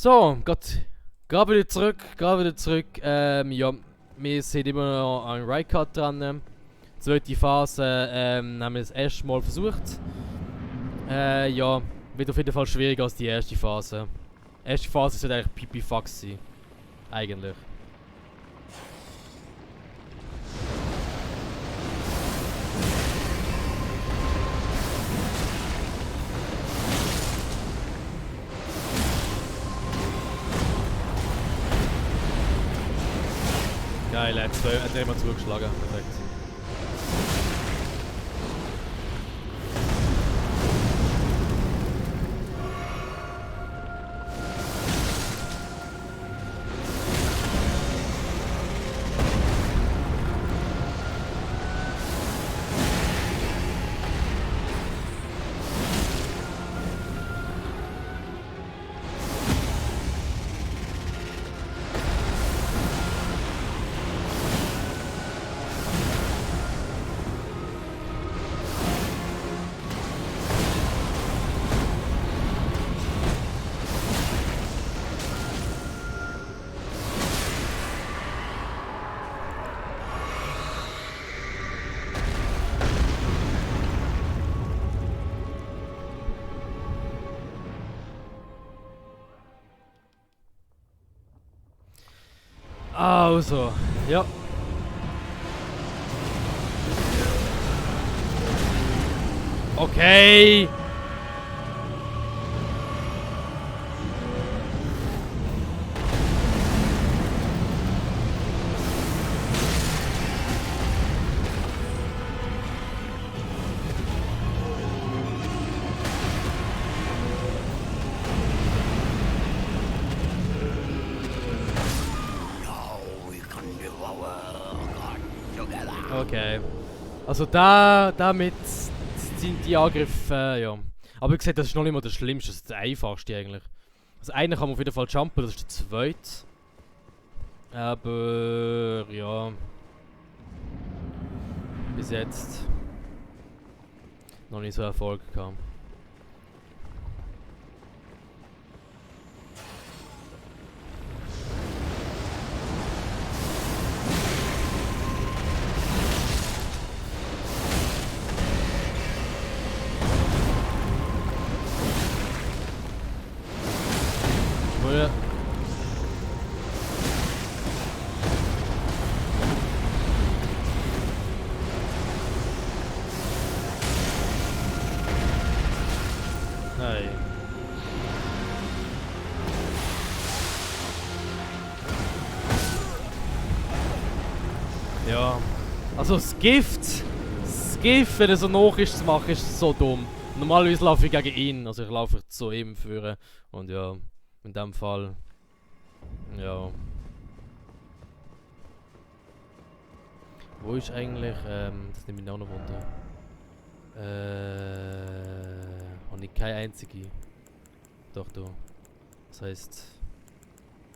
So, geht wieder zurück. Ja, wir sind immer noch an Ride-Cut dran. Zweite Phase haben wir das erste Mal versucht. Ja, wird auf jeden Fall schwieriger als die erste Phase. Die erste Phase sollte eigentlich pipifax sein. Eigentlich. Geil, er hat immer zugeschlagen. Perfekt. Also, ja. Okay. Okay. Also damit sind die Angriffe, ja. Aber wie gesagt, das ist noch nicht mal das Schlimmste, das ist das Einfachste eigentlich. Also einen kann man auf jeden Fall jumpen, das ist der zweite. Aber ja. Bis jetzt noch nicht so Erfolg gehabt. Ja. Nein. Ja. Also das Gift, wenn er so hoch ist zu machen, ist so dumm. Normalerweise laufe ich gegen ihn, also ich laufe zu ihm führen und ja. In dem Fall. Ja. Wo ist eigentlich. Das nimmt mich auch noch wunder. Habe ich keine einzige. Doch, da. Das heißt.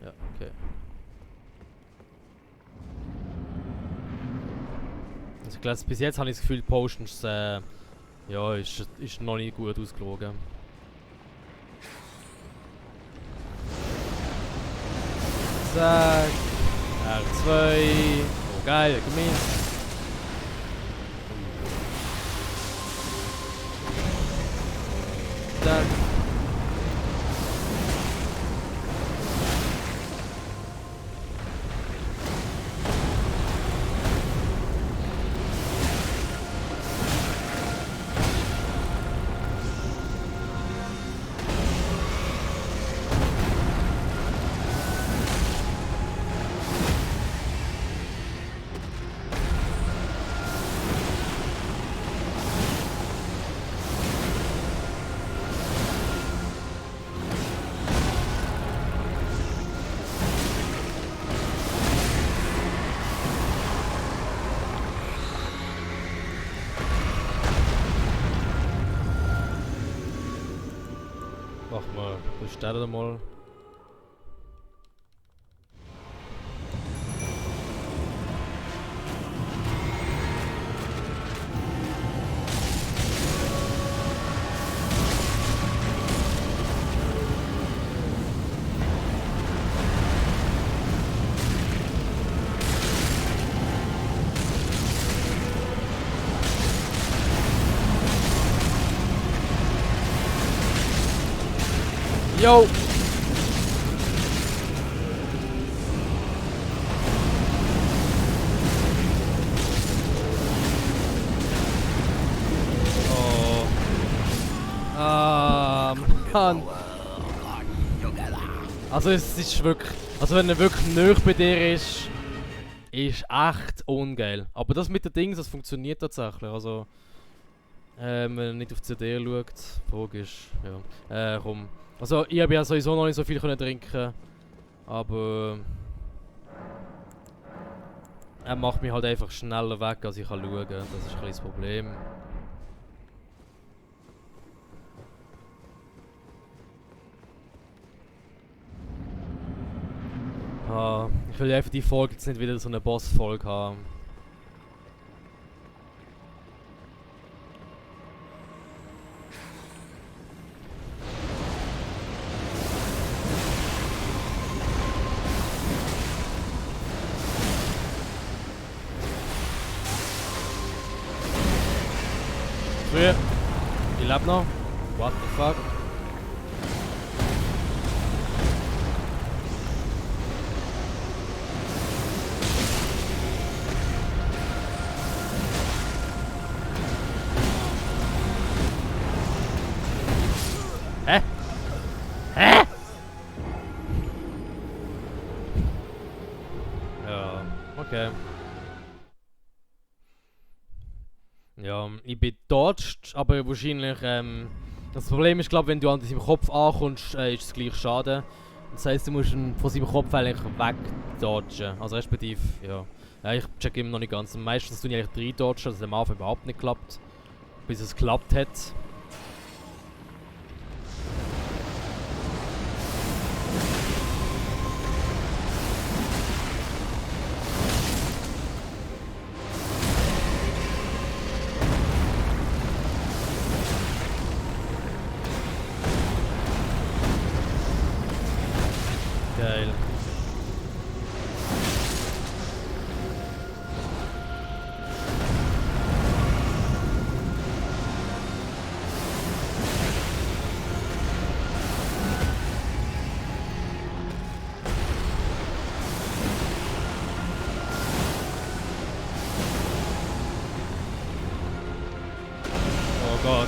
Ja, okay. Also ich glaube, bis jetzt habe ich das Gefühl, Potions ja, ist noch nicht gut ausgelogen. Zack. R2. Oh geil, gemisst. Zack. Machen wir, wir starten mal. Yo! Oh. Ah, Mann. Also es ist wirklich... Also wenn er wirklich nahe bei dir ist echt ungeil. Aber das mit den Dings, das funktioniert tatsächlich. Also... wenn er nicht auf die CD schaut, die Frage ist... Ja. Komm. Also ich habe ja sowieso noch nicht so viel können trinken. Aber... er macht mich halt einfach schneller weg, als ich kann schauen. Das ist ein bisschen das Problem. Ah, ich will einfach die Folge jetzt nicht wieder so eine Boss-Folge haben. Früher. Ich lebe noch. What the fuck? Hä? Hä? Ja, okay. Ja, ich bin dodged, aber wahrscheinlich, das Problem ist, glaube wenn du an seinem Kopf ankommst, ist es gleich schade. Das heisst, du musst ihn von seinem Kopf eigentlich wegdodgen. Also respektive, ja. Ja, ich check immer noch nicht ganz. Meistens tue ich eigentlich 3 dodgen, dass es am Anfang überhaupt nicht klappt. Bis es geklappt hat. Geil. Oh Gott.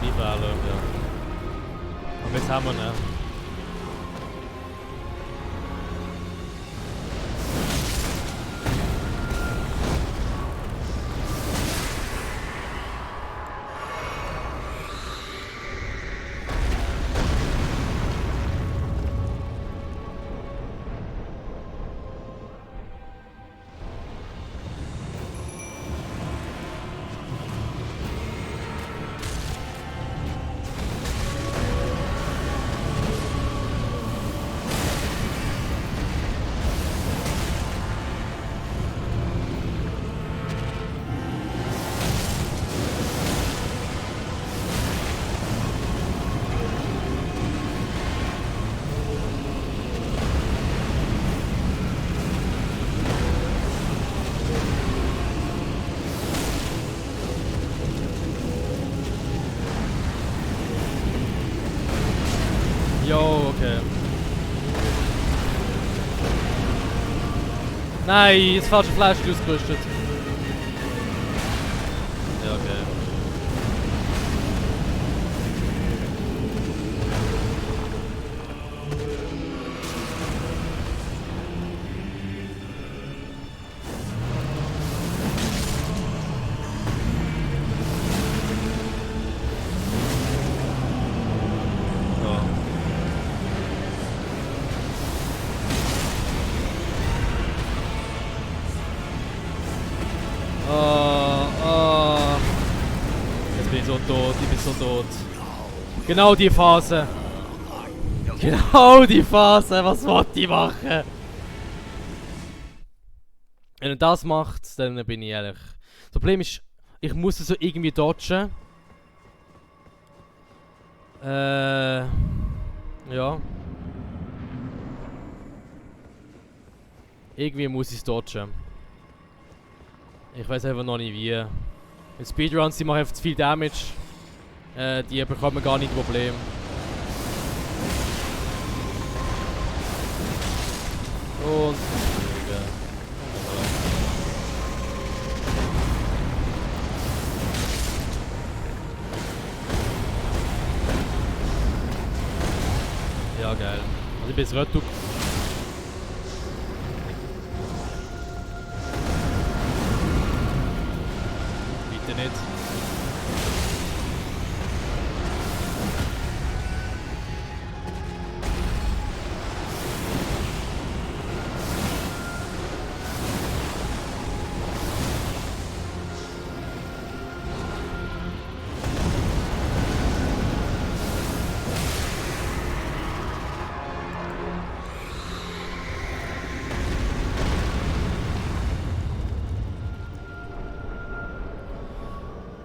Wie für alle, ja. Und jetzt haben wir ne? Jo, okay. Nein, das falsche Fleisch ist ausgerüstet. Ja, okay. Jetzt bin ich so tot, ich bin so tot. Genau die Phase. Genau die Phase, was wollte ich machen? Wenn er das macht, dann bin ich ehrlich. Das Problem ist, ich muss es so irgendwie dodgen. Ja. Irgendwie muss ich es dodgen. Ich weiß einfach noch nicht wie. In Speedruns, die machen einfach zu viel Damage. Die bekommen gar nicht Probleme. Und ja, geil. Also ich bin jetzt retour. Bitte nicht.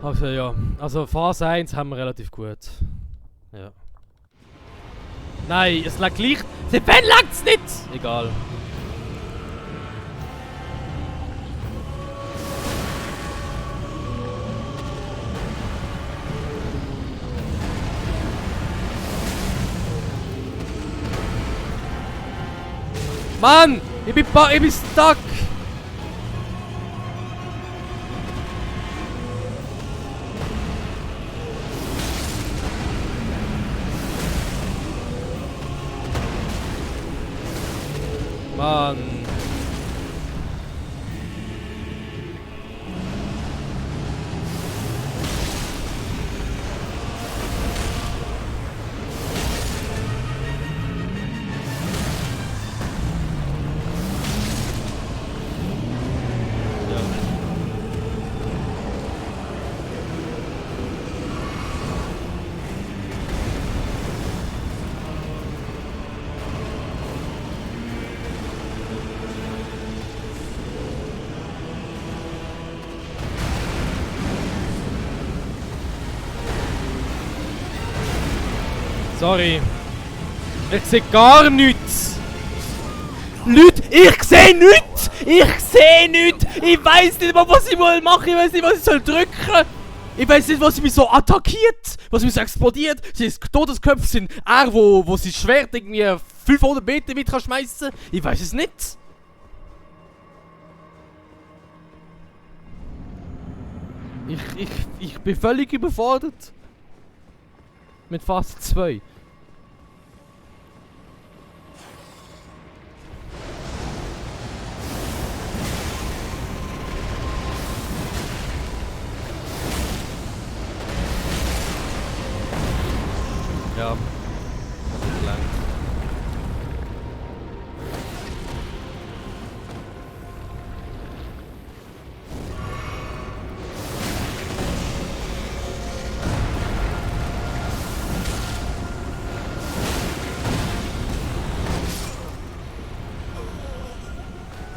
Also ja, also Phase 1 haben wir relativ gut. Ja. Nein, es lag gleich. Seit wann lag's nicht? Egal. Mann! Ich bin stuck! Mann. Sorry. Ich sehe gar nichts. Leute, ich sehe nichts! Ich sehe nichts! Ich weiß nicht mal, was ich machen soll. Ich weiß nicht, was ich soll drücken. Ich weiß nicht, was mich so attackiert, was mich so explodiert. Sind Todesköpfe, sind er, wo sein Schwert irgendwie 500 Meter weit schmeißen kann. Ich weiß es nicht. Ich bin völlig überfordert. Mit Phase 2. Ja. Lang.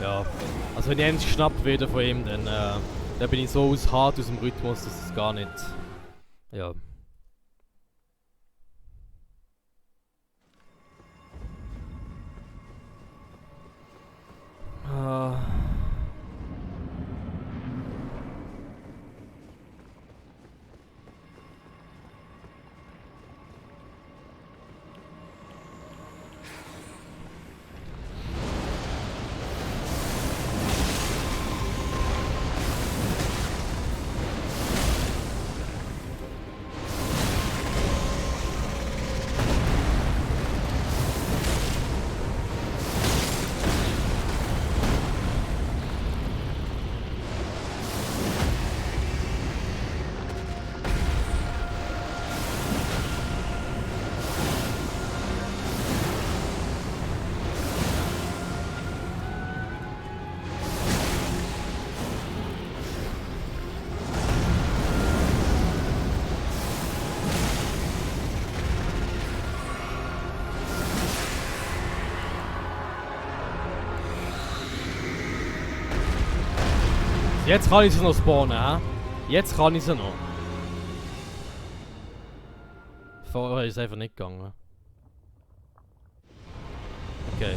Ja. Also wenn ich eins geschnappt werde von ihm, dann bin ich so hart aus dem Rhythmus, dass es gar nicht. Ja. Jetzt kann ich sie noch spawnen, hä? Jetzt kann ich sie noch. Vorher ist es einfach nicht gegangen. Okay.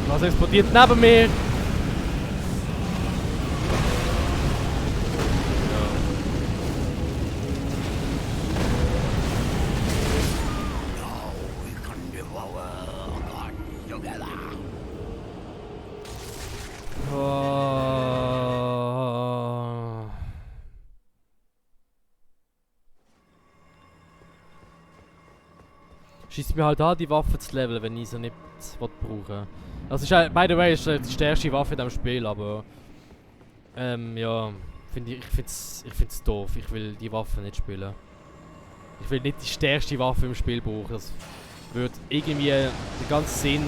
Was explodiert neben mir? Oh. Schießt mir halt an, die Waffe zu leveln, wenn ich sie nicht brauchen. Das ist, by the way, ist die stärkste Waffe in diesem Spiel, aber ja, ich find's doof. Ich will die Waffe nicht spielen. Ich will nicht die stärkste Waffe im Spiel brauchen. Das würde irgendwie den ganzen Sinn.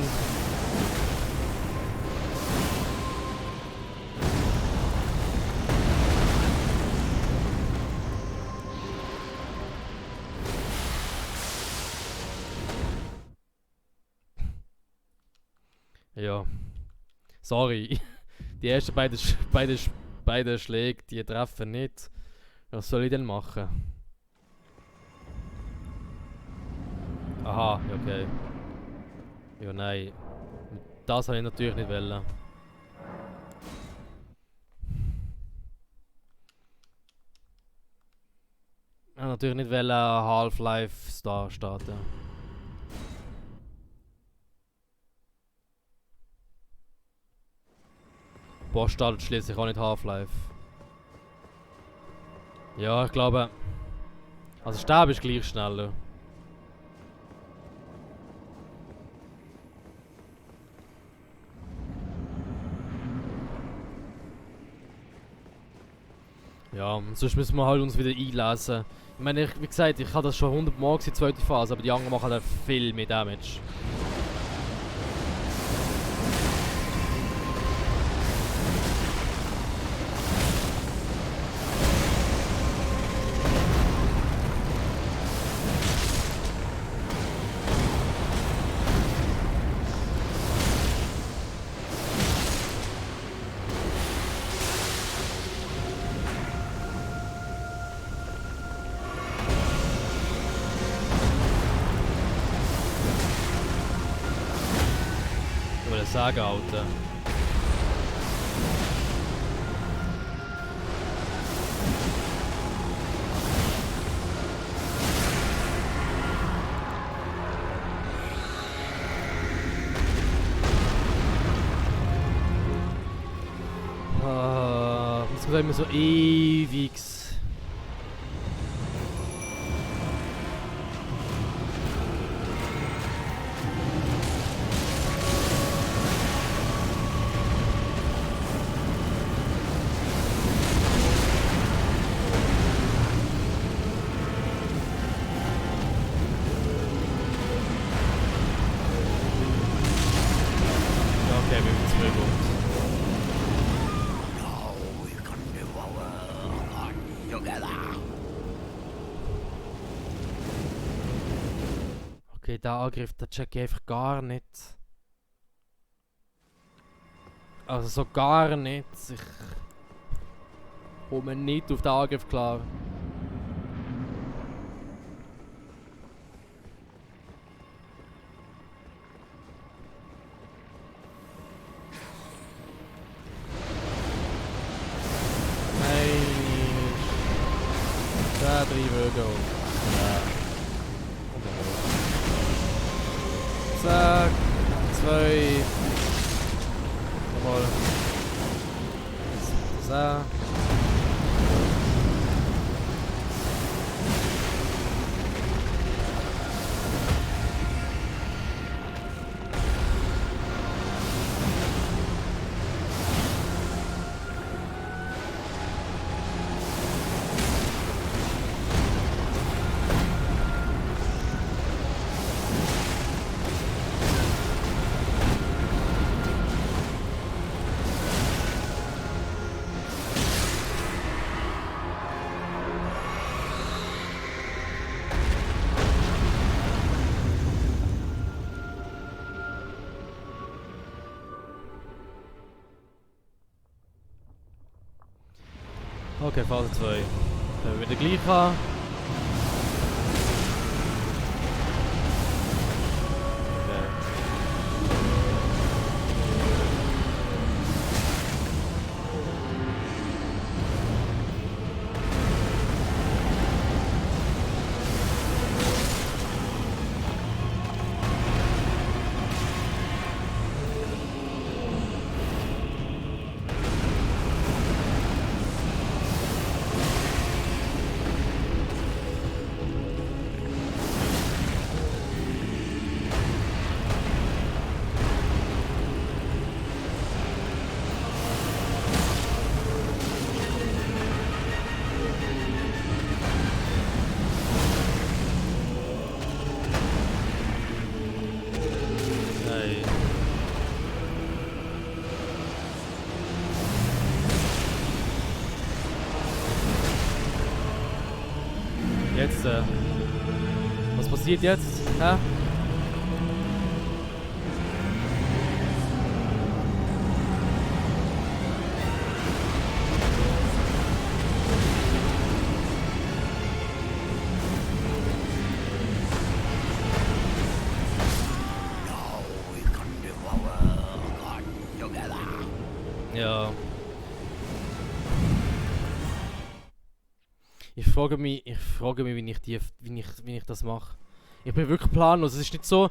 Ja. Sorry. Die ersten beiden Schläge, die treffen nicht. Was soll ich denn machen? Aha, okay. Ja, nein. Das habe ich natürlich nicht wollen. Ich habe natürlich nicht wollen Half-Life starten. Boss startet schließlich auch nicht Half-Life. Ja, ich glaube. Also sterben ist gleich schneller. Ja, und sonst müssen wir halt uns wieder einlesen. Ich meine, wie gesagt, ich habe das schon 100 Mal gesehen, die zweite Phase, aber die anderen machen halt viel mehr Damage. Sagen, Alter. Das geht immer so ewig. Okay, der Angriff, den check ich einfach gar nicht. Also so gar nicht. Ich komme nicht auf den Angriff klar. Nein. Da drüber go. Ja. Zack, 2. Nochmal. So. Okay, Phase 2. Wenn wir wieder gleich haben. Okay. Scheiße. Was passiert jetzt? Hä? Ja. Ich frage mich, wie ich das mache. Ich bin wirklich planlos. Es ist nicht so,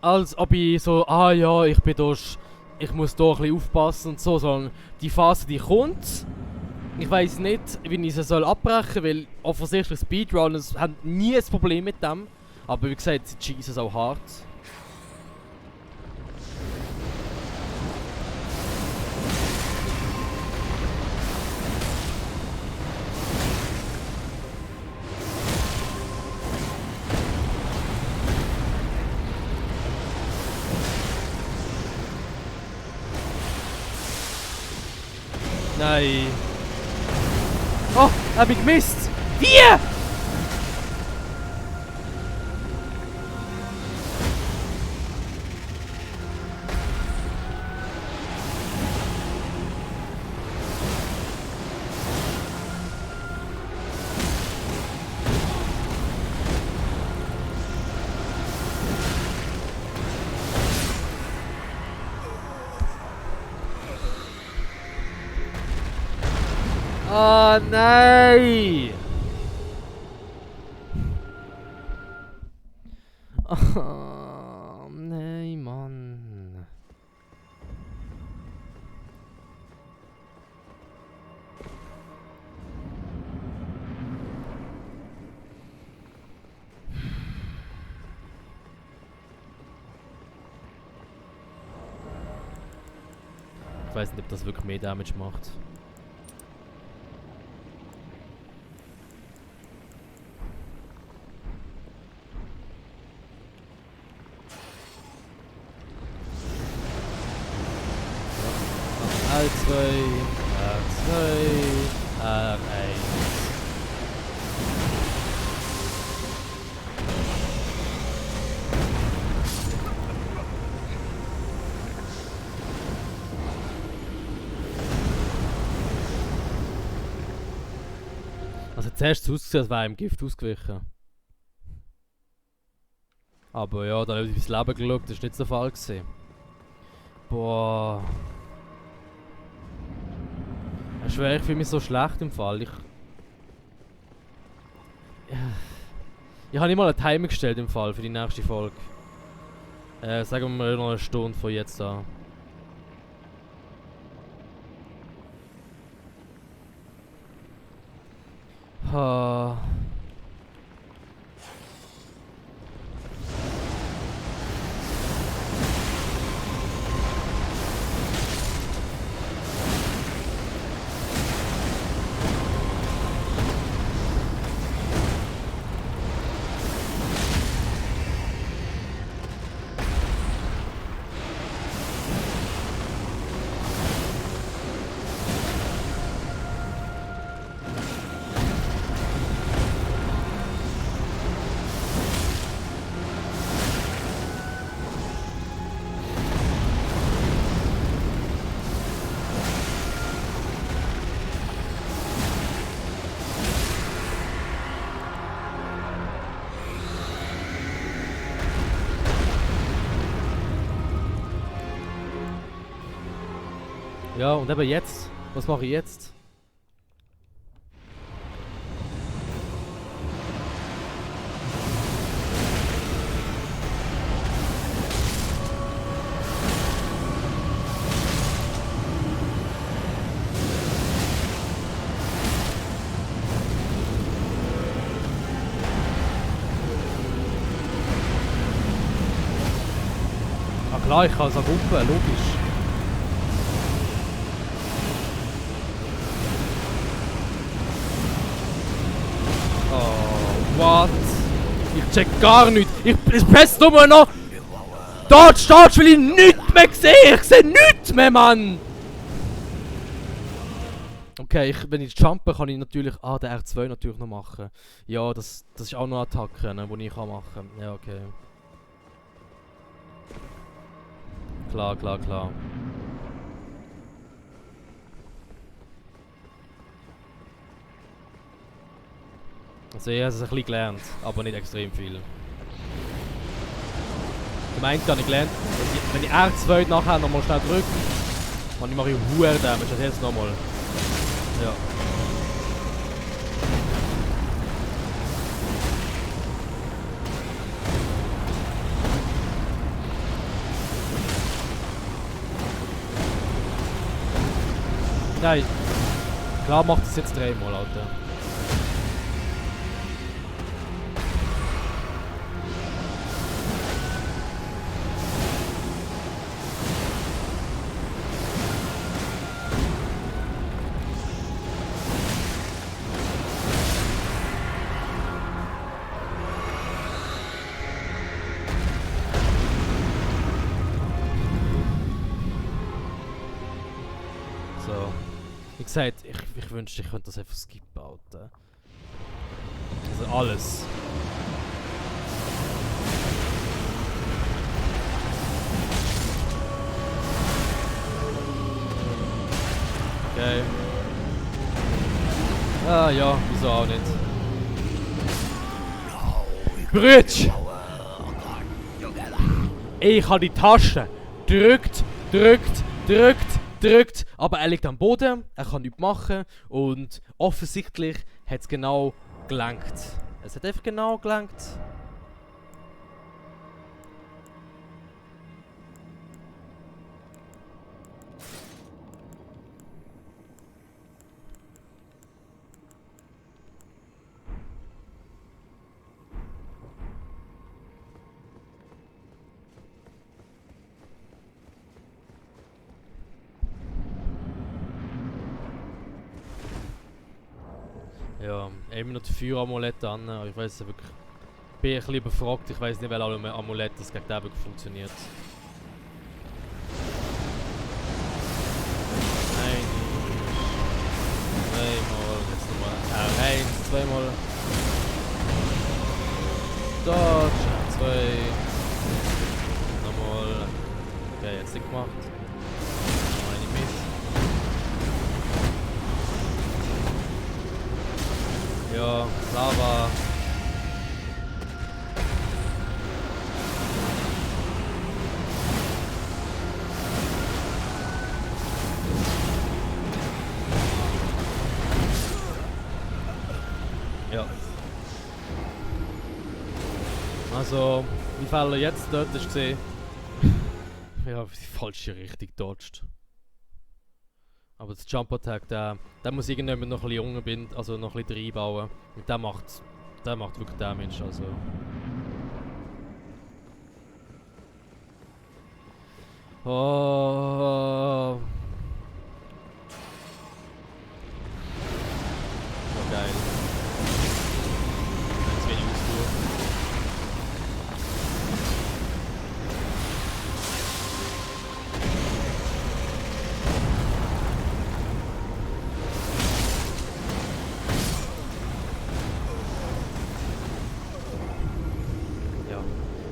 als ob ich so, ah ja, ich muss da ein bisschen aufpassen und so, sondern die Phase, die kommt. Ich weiß nicht, wie ich sie soll abbrechen soll, weil offensichtlich Speedrunners haben nie ein Problem mit dem. Aber wie gesagt, sie schießen auch hart. Nein. Oh, hab ich gemisst! Wie? Oh nein! Oh nein, Mann. Ich weiß nicht, ob das wirklich mehr Damage macht. R2, R1. Also zuerst ausgesehen, als wäre im Gift ausgewichen. Aber ja, dann habe ich ins Leben geschaut, das war nicht so der Fall gewesen. Boah. Ich schwöre, ich fühle mich so schlecht im Fall. Ich habe nicht mal einen Timer gestellt im Fall für die nächste Folge. Sagen wir mal noch eine Stunde von jetzt an. Ha. Ja, und eben jetzt. Was mache ich jetzt? Ah klar, ich kann es auch wuppen, logisch. What? Ich check gar nichts. Ich presse nur noch. Dort steht, weil ich nichts mehr sehe. Ich sehe nichts mehr, Mann. Okay, wenn ich jumpe, kann ich natürlich... Ah, der R2 natürlich noch machen. Ja, das ist auch noch Attacke, ne, die ich kann machen. Ja, okay. Klar, klar, klar. Also ich habe es ein bisschen gelernt, aber nicht extrem viel. Gemeint habe ich gelernt, wenn ich R2 nachher nochmal schnell drücke, und ich mache hohe Damage, das jetzt nochmal. Ja. Nein. Klar macht es jetzt dreimal, Alter. So. Wie gesagt, ich wünschte, ich könnte das einfach skippen, Alter. Also alles. Okay. Ah ja, wieso auch nicht. Brütsch! Ich habe die Tasche drückt, aber er liegt am Boden, er kann nichts machen und offensichtlich hat es genau gelangt. Es hat einfach genau gelangt. Ja, immer noch die Feueramulette an, aber ich weiß wirklich. Ich bin ein bisschen überfragt, ich weiß nicht, welche Amulett das gegen den wirklich funktioniert. Nein. Zweimal, jetzt nochmal R1, zweimal. Dodge, R2. Nochmal. Okay, jetzt nicht gemacht. Nochmal eine mit. Ja, Lava. Ja. Also, wie Fälle jetzt dort ist gesehen. Ja, die falsche Richtung dodged. Aber das Jump Attack, der muss irgendjemand noch ein bisschen jungen binden, also noch ein bisschen reinbauen. Und der macht wirklich Damage, also. Oh. Oh, geil. Ganz wenig Ausdauer.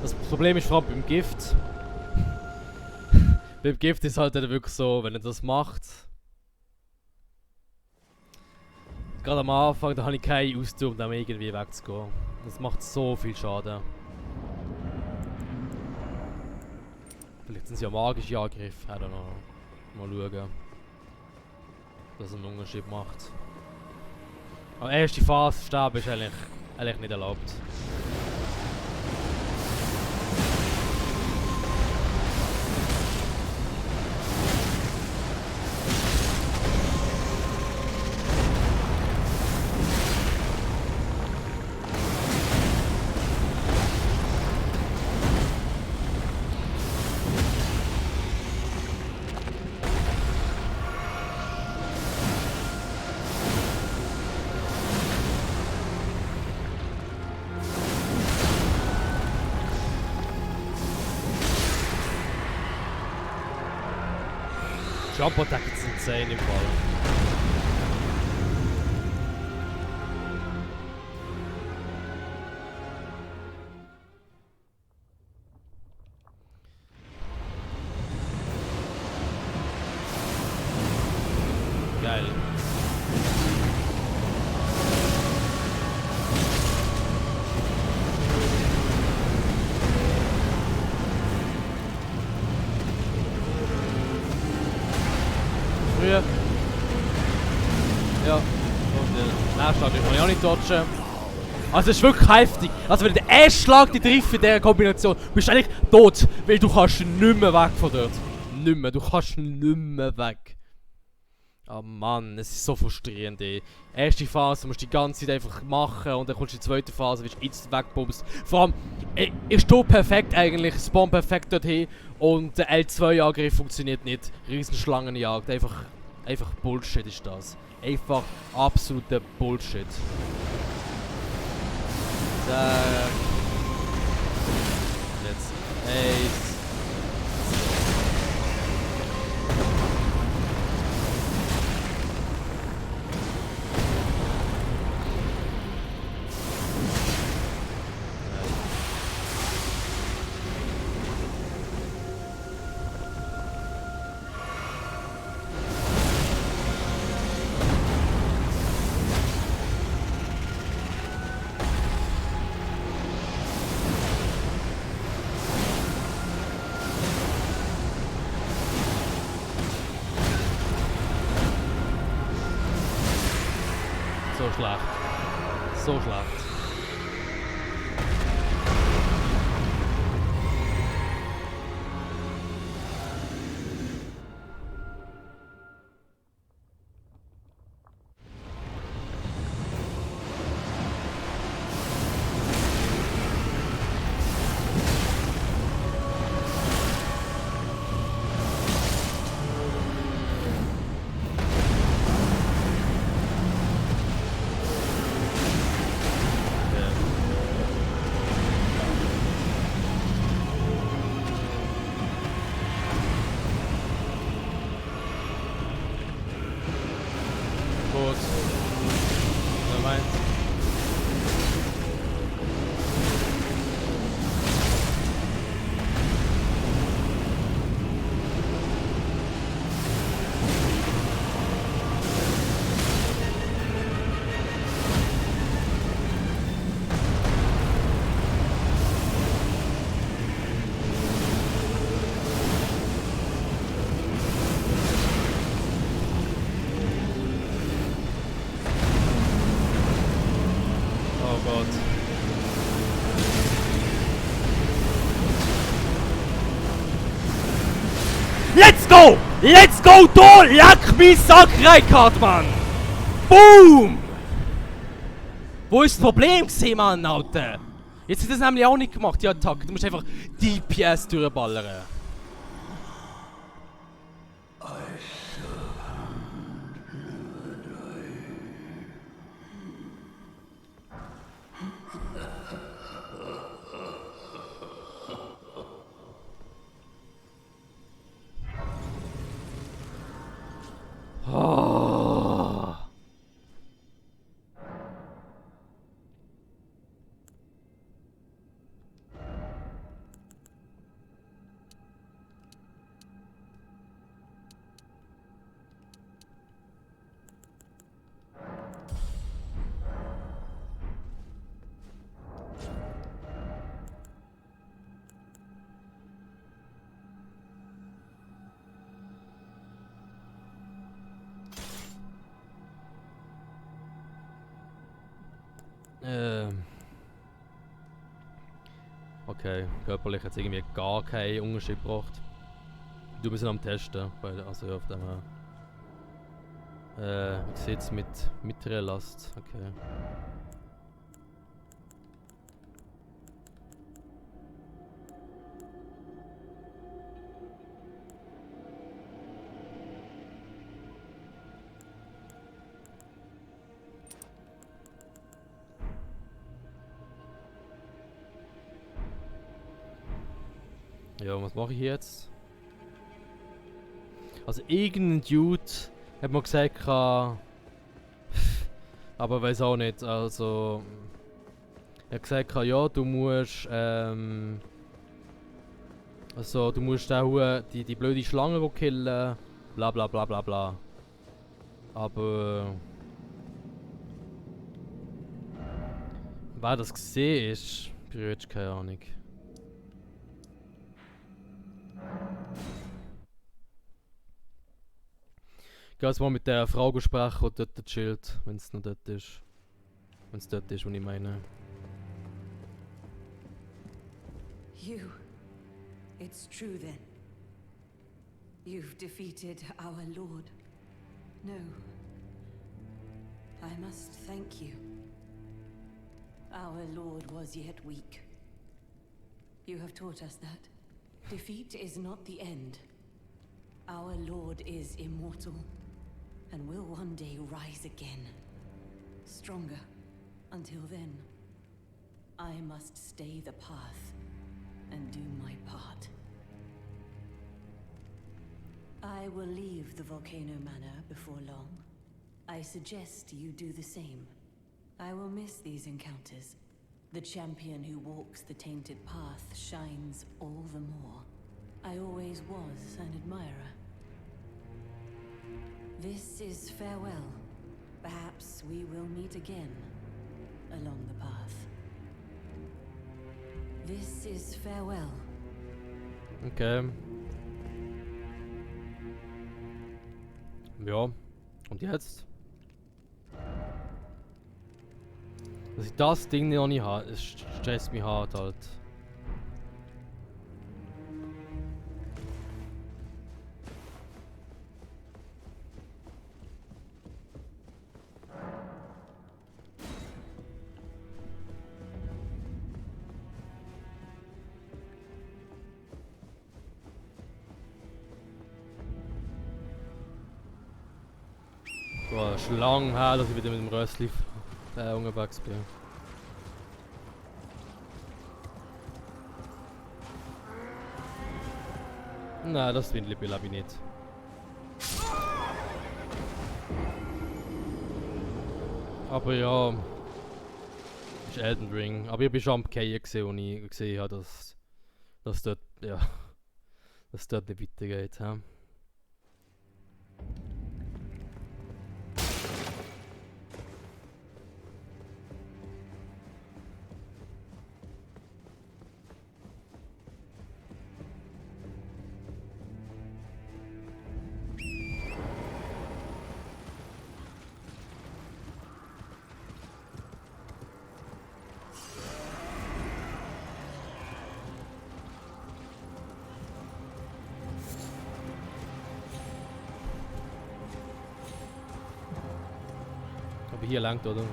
Das Problem ist vor allem beim Gift. Beim Gift ist halt wirklich so, wenn er das macht. Gerade am Anfang, da habe ich keine Ausdauer, um dann irgendwie wegzugehen. Das macht so viel Schaden. Vielleicht sind es ja magische Angriffe, I don't know. Mal schauen. Dass er einen Unterschied macht. Aber erste Phase sterben ist eigentlich nicht erlaubt. Jump Attack ist insane im Fall. Geil. Früher. Ja. Und den Schlag kann ich auch nicht dodgen. Also es ist wirklich heftig. Also wenn der erste Schlag die trifft in dieser Kombination, bist du eigentlich tot. Weil du kannst nicht mehr weg von dort. Nicht mehr. Du kannst nicht mehr weg. Oh Mann, es ist so frustrierend, ey. Erste Phase musst du die ganze Zeit einfach machen und dann kommst du in die zweite Phase, wirst du jetzt wegbummst. Vor allem, ich stehe perfekt eigentlich, spawn perfekt dorthin und der L2-Angriff funktioniert nicht. Riesenschlangenjagd, einfach Bullshit ist das. Einfach absoluter Bullshit. Zack. Jetzt Ace. So schlecht. So schlecht. Gut. Wer meint? Oh Gott. Let's go! Let's go! Da! Leck mich Sack, Reikard, Mann! Boom! Wo ist das Problem gewesen, Mann, Alter? Jetzt hat das nämlich auch nicht gemacht, die Attacke. Du musst einfach DPS durchballern. Oh. Okay, körperlich hat es irgendwie gar keinen Unterschied gebracht. Du bist am Testen, also auf dem. Wie sieht es mit der Last? Okay. Ja, was mache ich jetzt? Also irgendein Dude hat mir gesagt, aber weiß auch nicht, also er hat gesagt, ja, du musst also du musst auch die blöde Schlange killen, bla bla bla bla bla. Aber wer das gesehen ist, berührt keine Ahnung. Ich gehe jetzt mal mit der Frau sprechen, die dort chillt, wenn es noch dort ist. Wenn es dort ist, was ich meine. You. It's true then. You've defeated our lord. No. I must thank you. Our lord was yet weak. You have taught us that. Defeat is not the end. Our lord is immortal, and will one day rise again. Stronger. Until then, I must stay the path and do my part. I will leave the Volcano Manor before long. I suggest you do the same. I will miss these encounters. The champion who walks the tainted path shines all the more. I always was an admirer. This is farewell. Perhaps we will meet again along the path. This is farewell. Okay. Ja. Und jetzt? Dass ich das Ding noch nicht habe, es stresst mich hart halt. Boah, schon lang her, dass ich wieder mit dem Röstli unterwegs bin. Nein, das Windlibill habe ich nicht. Aber ja, ist Elden Ring. Aber ich bin schon am Fallen gesehen, und ich gesehen habe, dass dort, ja, dass dort nicht weitergeht. Ja. Aber hier langt, oder? Ja.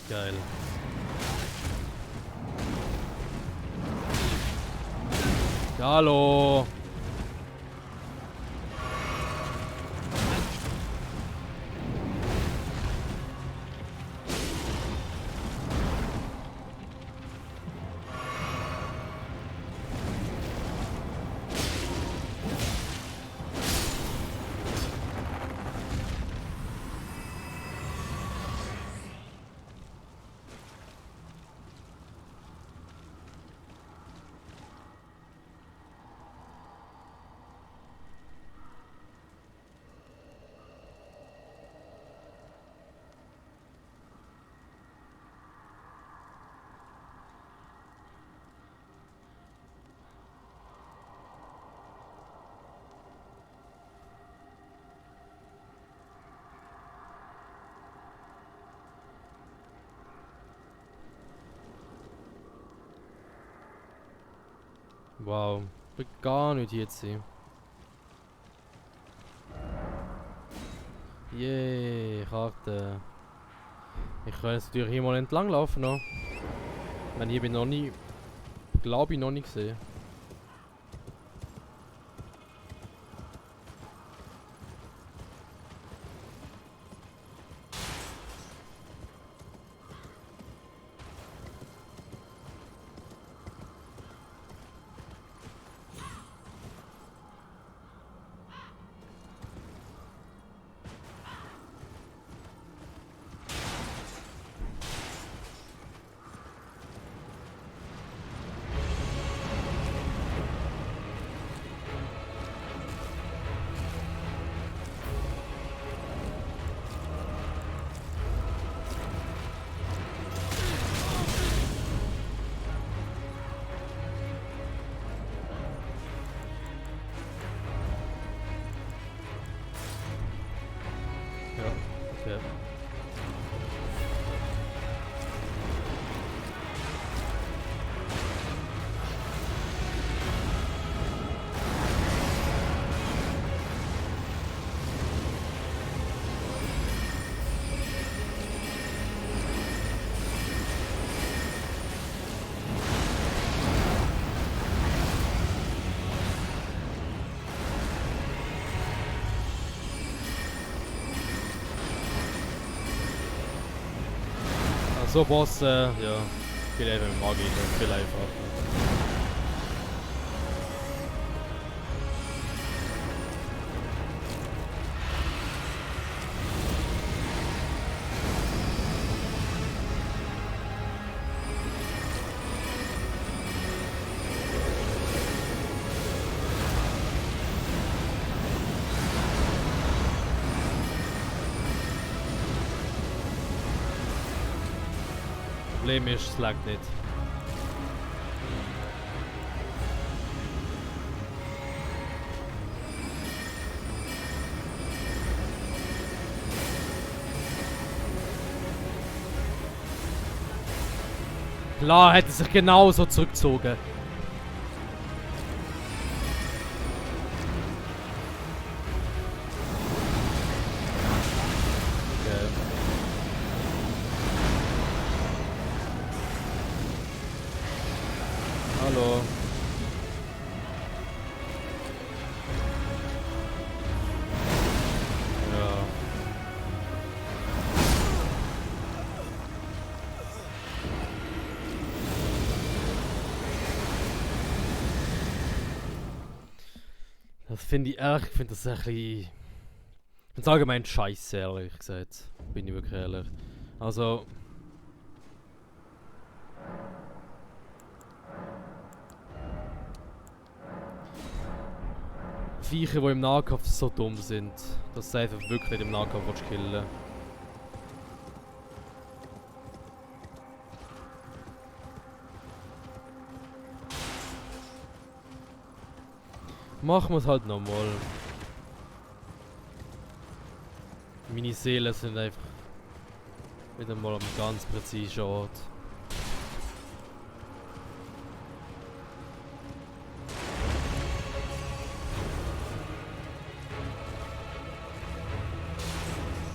Geil. Hallo. Wow, ich will gar nicht hier sein. Yay, Karte. Ich kann jetzt natürlich hier mal entlang laufen noch. Ich meine, hier bin ich noch nie, glaube ich, noch nicht gesehen. So Boss, ja. Viel einfach mit Magie, viel einfacher. Problem ist, es lag nicht. Klar, hätte sich genauso zurückgezogen. Okay. Hallo. Ja. Das finde ich ehrlich, ich finde das ein bisschen... Ich finde es allgemein scheiße, ehrlich gesagt. Bin ich wirklich ehrlich. Also... Viecher, die im Nahkampf so dumm sind, dass sie einfach wirklich nicht im Nahkampf killen. Machen wir es halt nochmal. Meine Seelen sind einfach wieder mal am ganz präzisen Ort.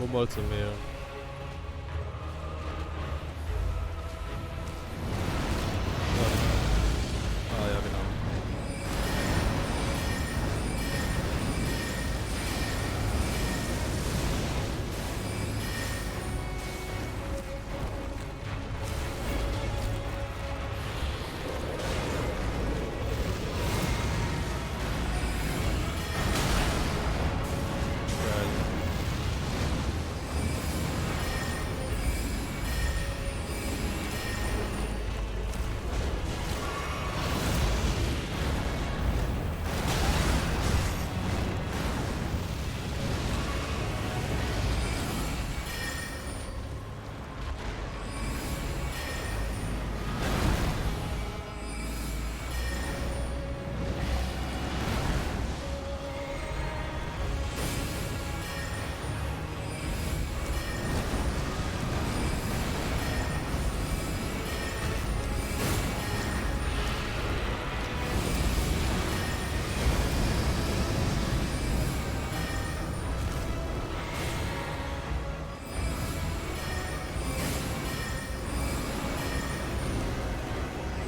Komm mal zu mir. Ah ja, genau. Geil.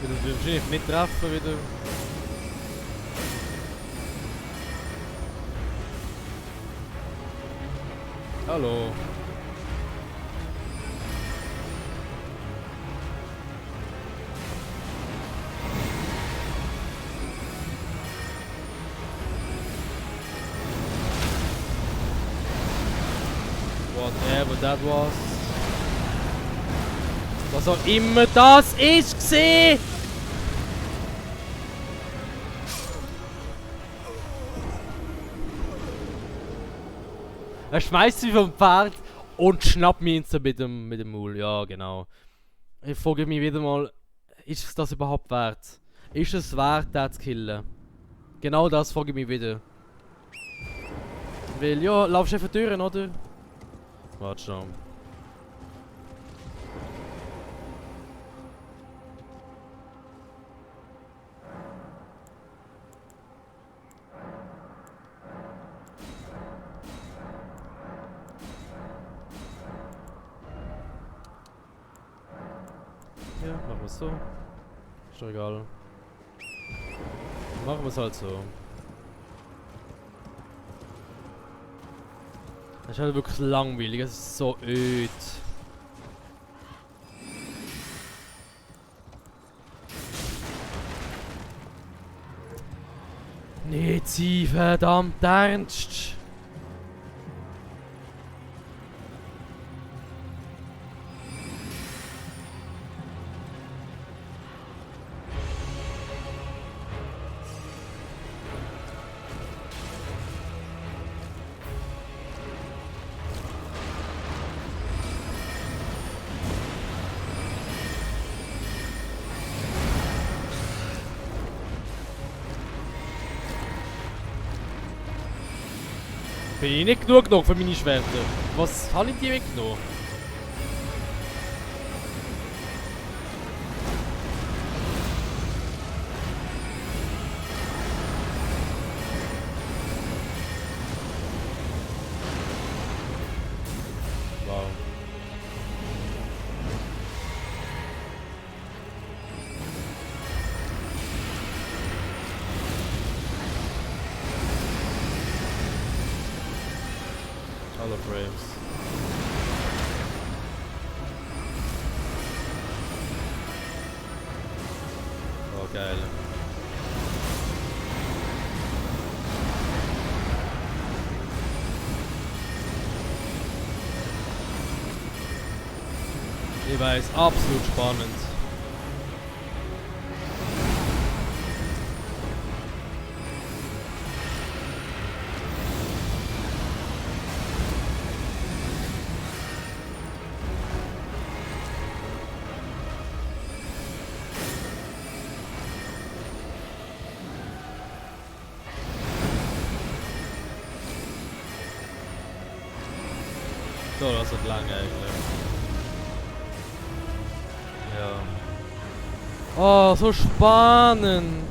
Das wird wahrscheinlich nicht treffen wieder. Hallo. Whatever that was. Was auch immer das ist gesehen. Er schmeißt mich vom Pferd und schnappt mich instant mit dem Maul. Ja, genau. Ich frage mich wieder mal, ist es das überhaupt wert? Ist es wert, den zu killen? Genau das frage ich mich wieder. Weil, ja, laufst du einfach Türen, oder? Warte schon. Ja, machen wir es so. Ist doch egal. Machen wir es halt so. Es ist halt wirklich langweilig, es ist so öd. sein verdammt ernst? Bin ich nicht genug für meine Schwerter? Was habe ich die mitgenommen? Wow. Alle Frames. Oh, geil. Ich weiß, absolut spannend. So, das wird lang eigentlich. Ja. Oh, so spannend.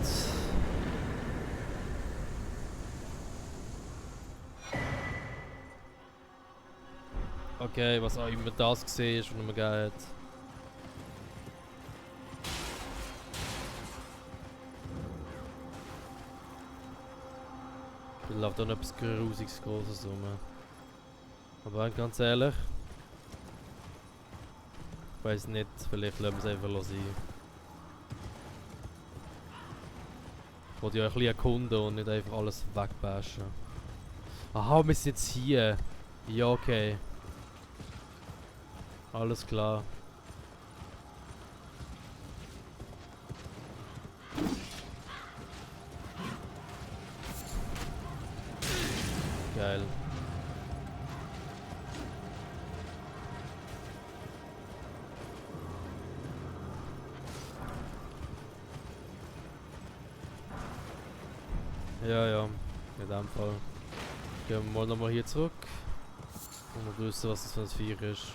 Okay, was auch immer das gesehen ist, was mir geht. Da läuft auch noch etwas Grusiges Großes rum. Aber ganz ehrlich, ich weiß nicht, vielleicht lassen wir es einfach sein. Ich wollte ja ein bisschen erkunden und nicht einfach alles wegbashen. Aha, wir sind jetzt hier. Ja, okay. Alles klar. Geil. Ja, ja, in dem Fall. Gehen wir mal nochmal hier zurück. Und wir wissen, was das für ein Viech ist.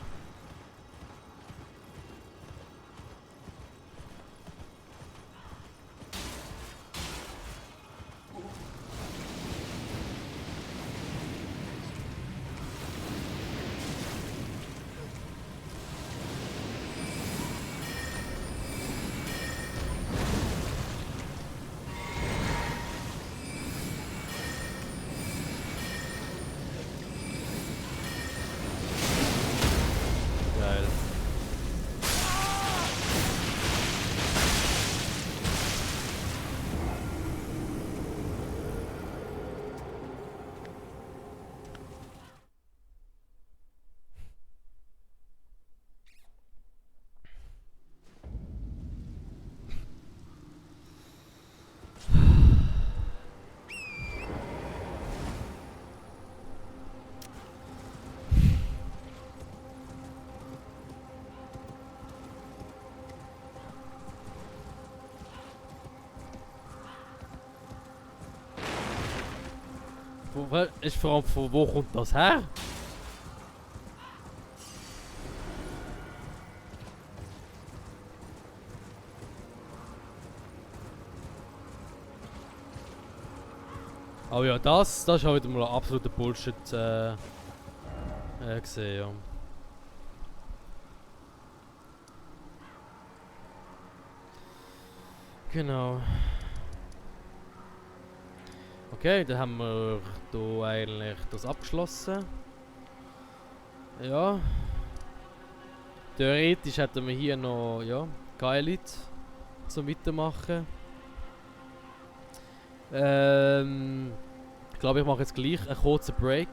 Geil. Ist vor allem, von wo kommt das her? Aber ja, das ist auch wieder mal ein absoluter Bullshit gesehen, ja. Genau. Okay, dann haben wir hier eigentlich das abgeschlossen. Ja. Theoretisch hätten wir hier noch, ja, Geilheit zum Weitermachen. Ich glaube, ich mache jetzt gleich einen kurzen Break.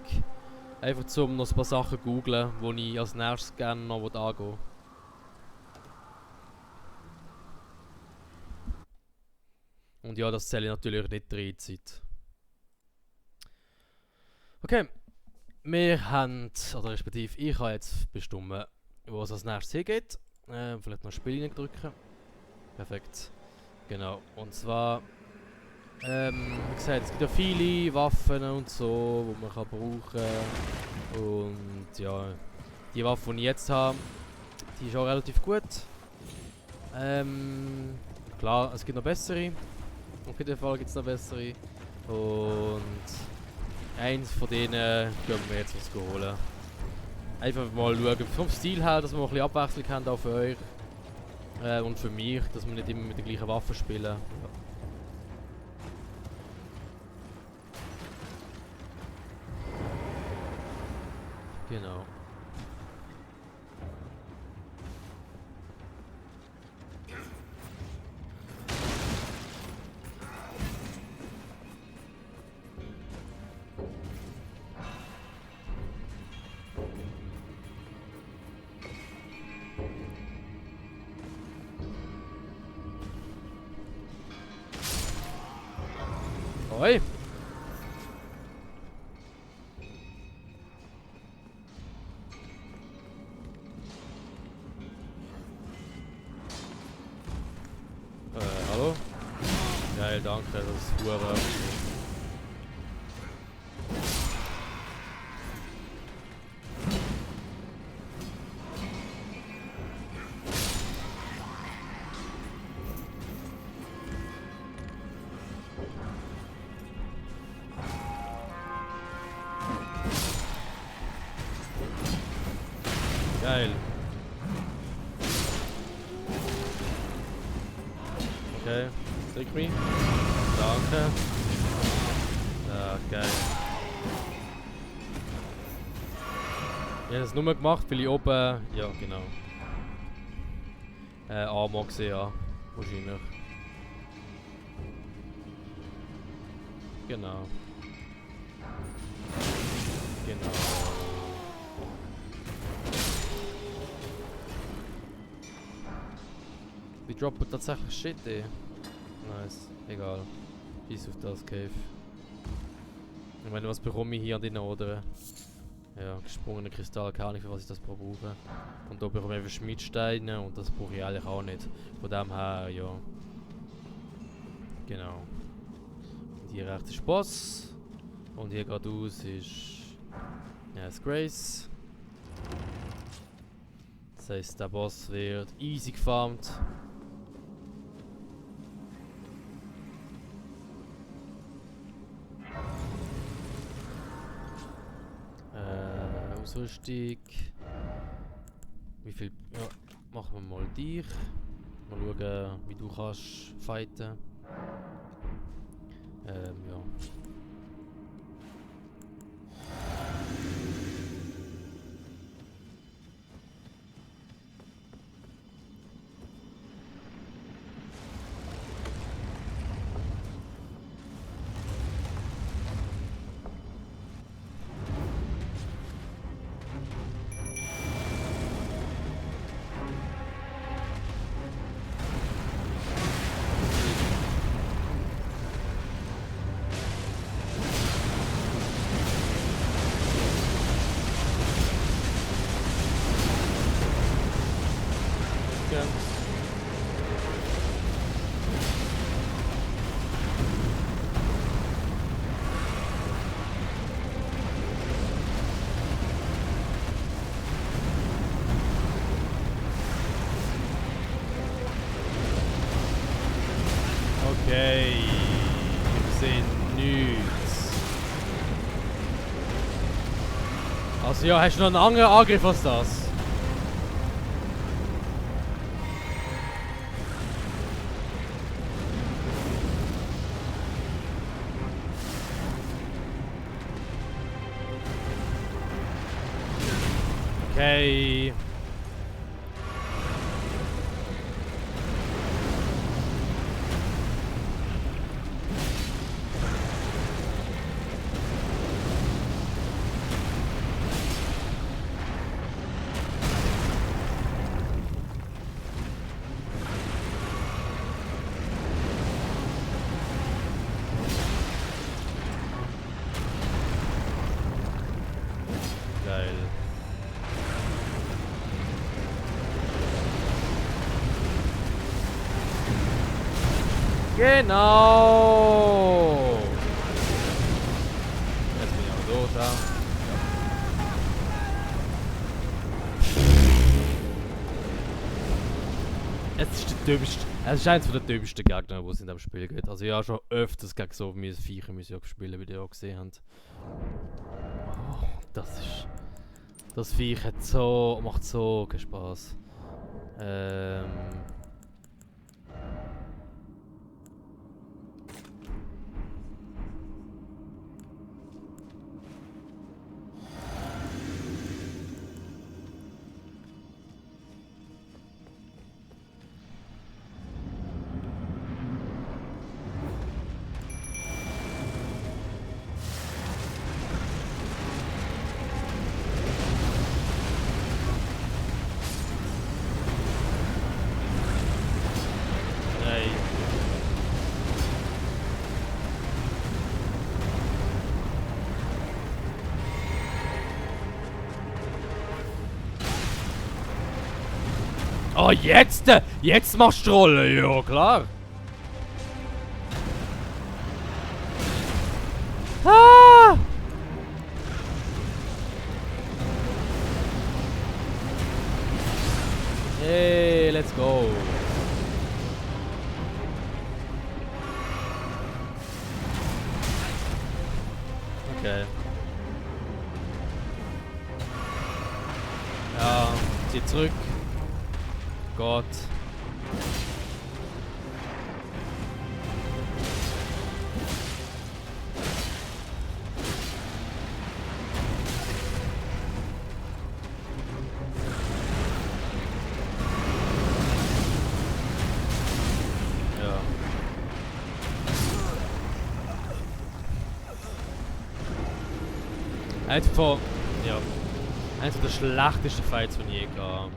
Einfach um noch ein paar Sachen zu googlen, die ich als nächstes gerne noch angehen will. Und ja, das zähle ich natürlich nicht rein, Zeit. Okay. Wir haben, oder respektive ich habe jetzt bestimmt, wo es als nächstes hingeht. Vielleicht noch Spiel drücken. Perfekt. Genau. Und zwar, wie gesagt, es gibt ja viele Waffen und so, die man kann brauchen. Und ja, die Waffe, die ich jetzt habe, die ist auch relativ gut. Klar, es gibt noch bessere. Auf jeden Fall gibt es noch bessere. Und eins von denen gehen wir jetzt was holen. Einfach mal schauen, vom Stil her, dass wir ein bisschen Abwechslung haben auch für euch. Und für mich, dass wir nicht immer mit den gleichen Waffen spielen. Ja. Genau. Oi! Hallo? Geil, danke, das ist Hure. Geil. Okay, take me. Danke. Ja, geil. Ich habe das nur gemacht, weil ich oben, ja genau, Armor gesehen habe. Wahrscheinlich. Genau. Genau. Die droppen tatsächlich Shit, ey. Nice. Egal. Bis auf das Cave. Ich meine, was bekomme ich hier an den Odern? Ja, gesprungene Kristall, keine Ahnung, für was ich das brauche. Und da bekomme ich einfach Schmiedsteine und das brauche ich eigentlich auch nicht. Von dem her, ja. Genau. Und hier rechts ist Boss. Und hier geradeaus ist. Ja, das Grace. Das heisst, der Boss wird easy gefarmt. Ausrüstung. Wie viel. Ja, machen wir mal dich. Mal schauen, wie du kannst fighten. Ja. Okay, wir sehen nichts. Also ja, hast du noch einen anderen Angriff als das? Okay. Genau! Jetzt bin ich auch tot, da. Es ist der dümmste. Es ist eines der dümmsten Gegner, die es in diesem Spiel gibt. Also ich habe schon öfters gegen so Viecher gespielt, wie ihr auch gesehen habt. Oh, das ist... Das Viech hat so... macht so keinen Spaß. Hey. Oh, jetzt! Jetzt machst du Rolle, ja klar! Ah! Hey, let's go! Okay. Ja, zieh zurück. Gott. Ja. Einfach von... Ja. Eines der schlechtesten Fights, die ich je gehabt habe.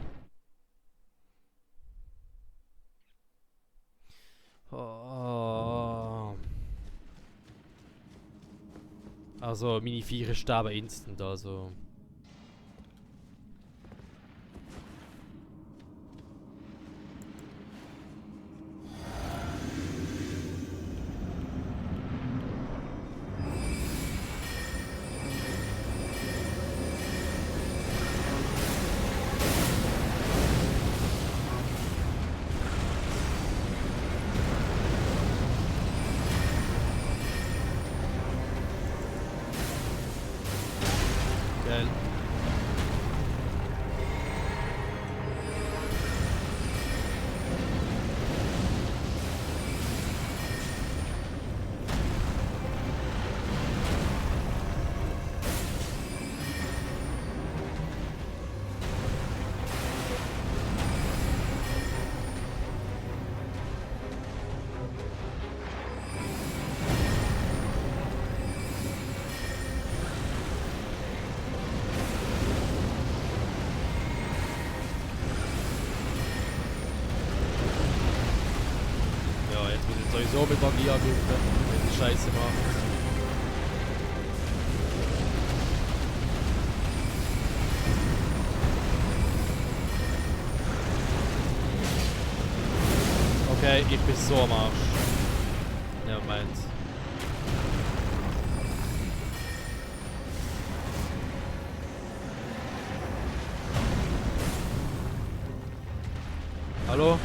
Oh. Also, meine Viecher sterben instant, also... Geil. Ja, jetzt muss ich sowieso mit Magie angreifen, wenn ich Scheiße macht. Okay, ich bin so am Arsch. Ja, meint. Hallo?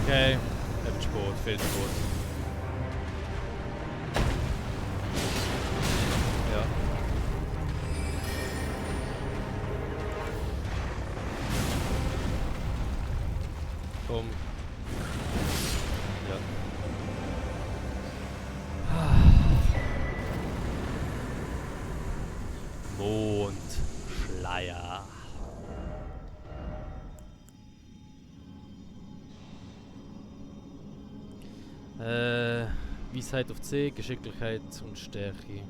Okay, eben Sport, viel Sport. Ja. Komm. Ja. Mondschleier. Weisheit auf C, Geschicklichkeit und Stärke.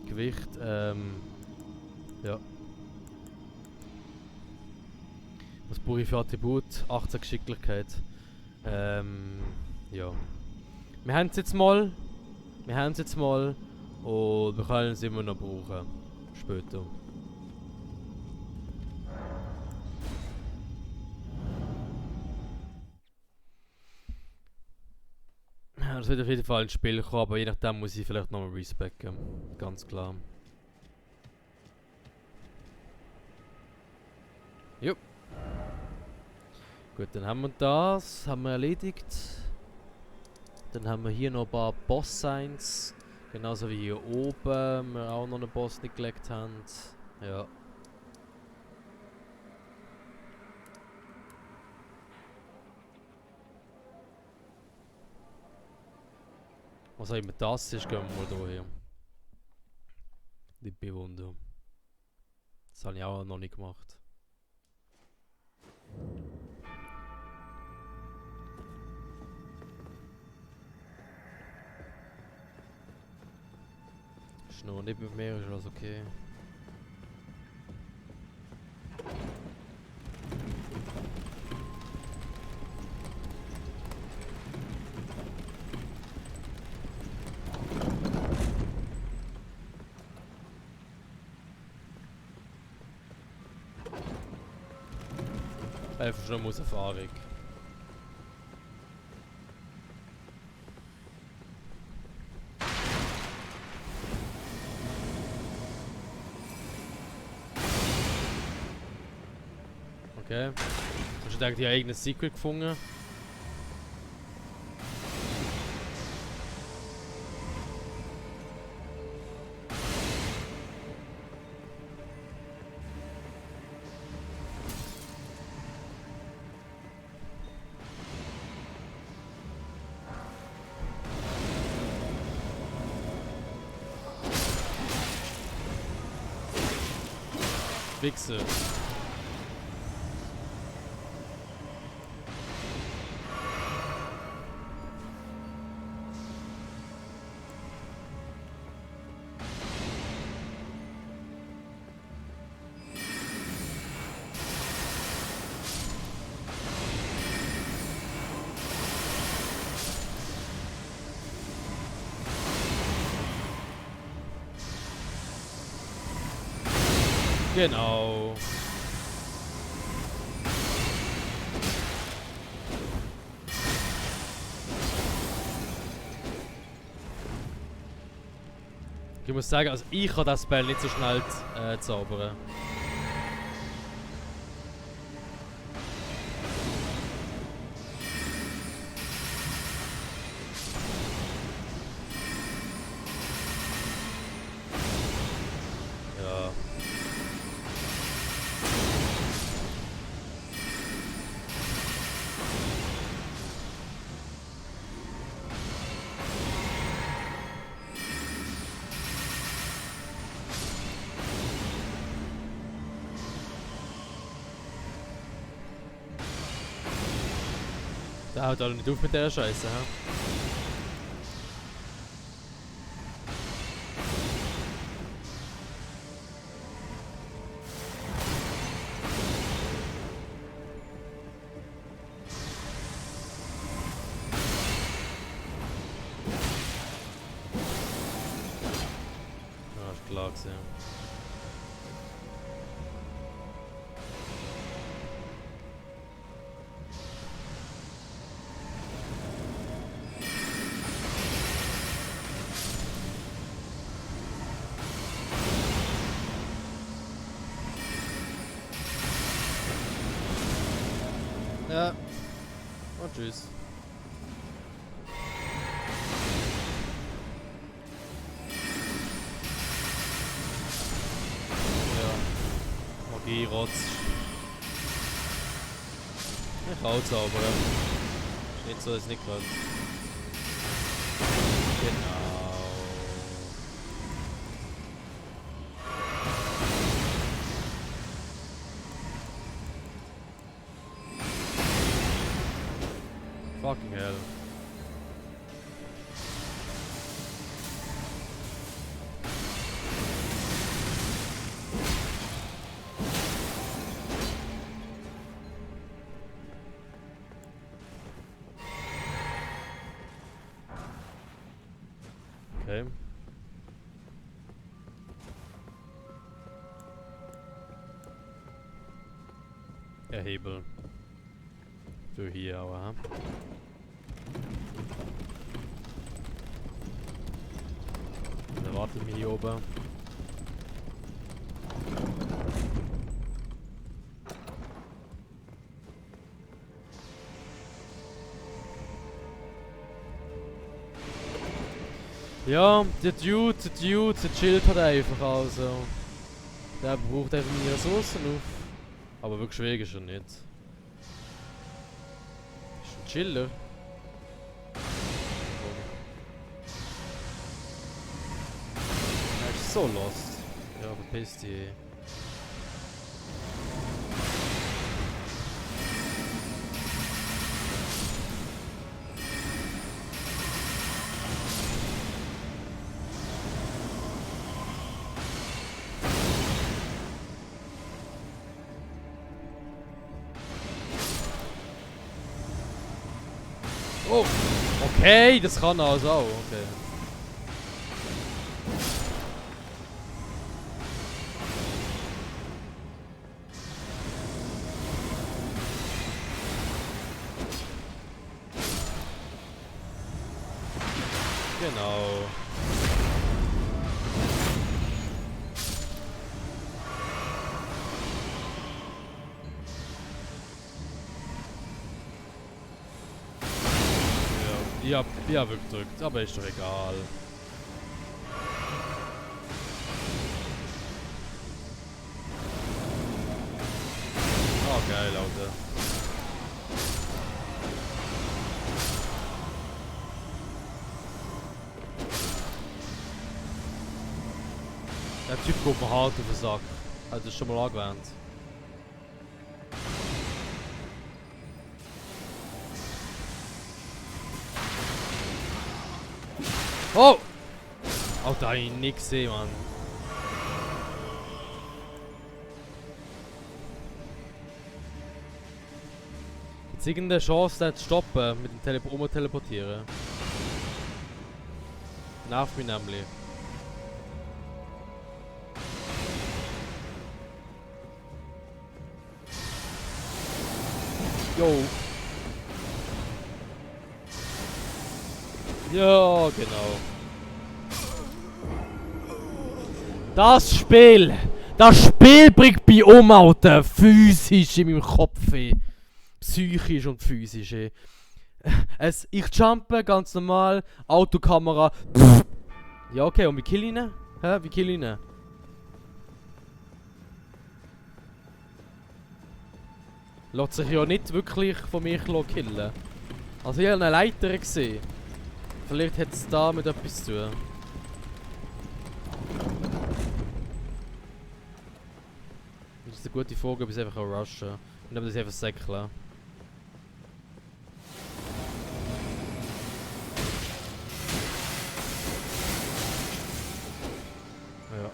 Gewicht, ja. Was brauche ich für Attribut? 18 Geschicklichkeit. Ja. Wir haben es jetzt mal. Und wir können es immer noch brauchen. Später. Ja, das wird auf jeden Fall ins Spiel kommen, aber je nachdem muss ich vielleicht nochmal respecken. Ganz klar. Jo. Gut, dann haben wir das. Haben wir erledigt. Dann haben wir hier noch ein paar Boss-Signs. Genauso wie hier oben wir auch noch einen Boss nicht gelegt haben. Ja. Was auch immer das ist, gehen wir mal hier. Die Bewunderung. Das habe ich auch noch nicht gemacht. Ist noch nicht bei mir, ist alles okay. Einfach schon aus Erfahrung. Okay. Hast du eigentlich dein eigenes Secret gefunden? Wichse. Genau. Ich muss sagen, also ich kann das Spell nicht so schnell zaubern. Ja. Der haut alle nicht auf mit der Scheiße, hä? Ja, ist klar gewesen. Ja. Und tschüss. Ja. Magie, Rotz. Ich kann auch zaubern. Ist nicht so, dass ich nicht kann. Genau. Fucking hell. Hebel. Für hier auch, ha? Dann wartet mich hier oben. Ja, der Dude chillt halt einfach, also. Der braucht einfach meine Ressourcen auf. Aber wirklich schwierig ist er nicht. Ist ein Chiller. Er ist so lost. Ja, verpiss dich. Oh! Okay, das kann er also auch, okay. Genau. Ja, ja, weggedrückt, aber ist doch egal. Oh, geil, Leute. Der Typ geht mir hart auf den Sack. Hat das schon mal angewandt. Oh! Oh, da hab ich nicht gesehen, Mann. Gibt's irgendeine Chance, den zu stoppen mit dem Teleportieren? Nervt mich nämlich. Jo. Ja, genau. Das Spiel bringt mich um, Alter. Physisch in meinem Kopf, ey. Psychisch und physisch, ey. Ich jumpe ganz normal, Autokamera. Pff. Ja, okay, und wie kill ich ihn? Hä, wie kill ich ihn? Lässt sich ja nicht wirklich von mir killen. Also ich habe eine Leiter gesehen. Vielleicht hat es da mit etwas zu tun. Das ist eine gute Frage, ob ich es einfach rushen kann. Und ob das einfach säckeln. Ja.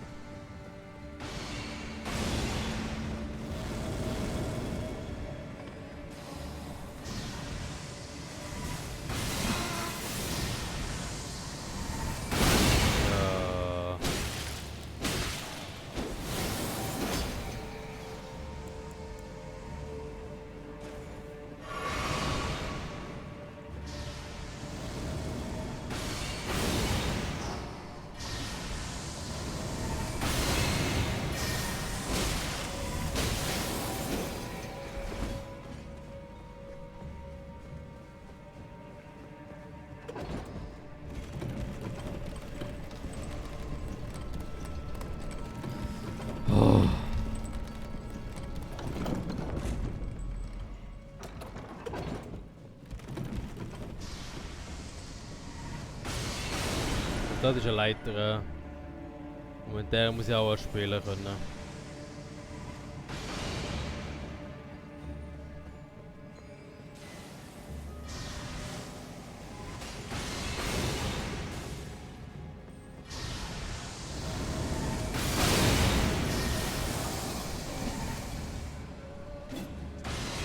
Das ist ein Leiter. Und mit der muss ich auch spielen können.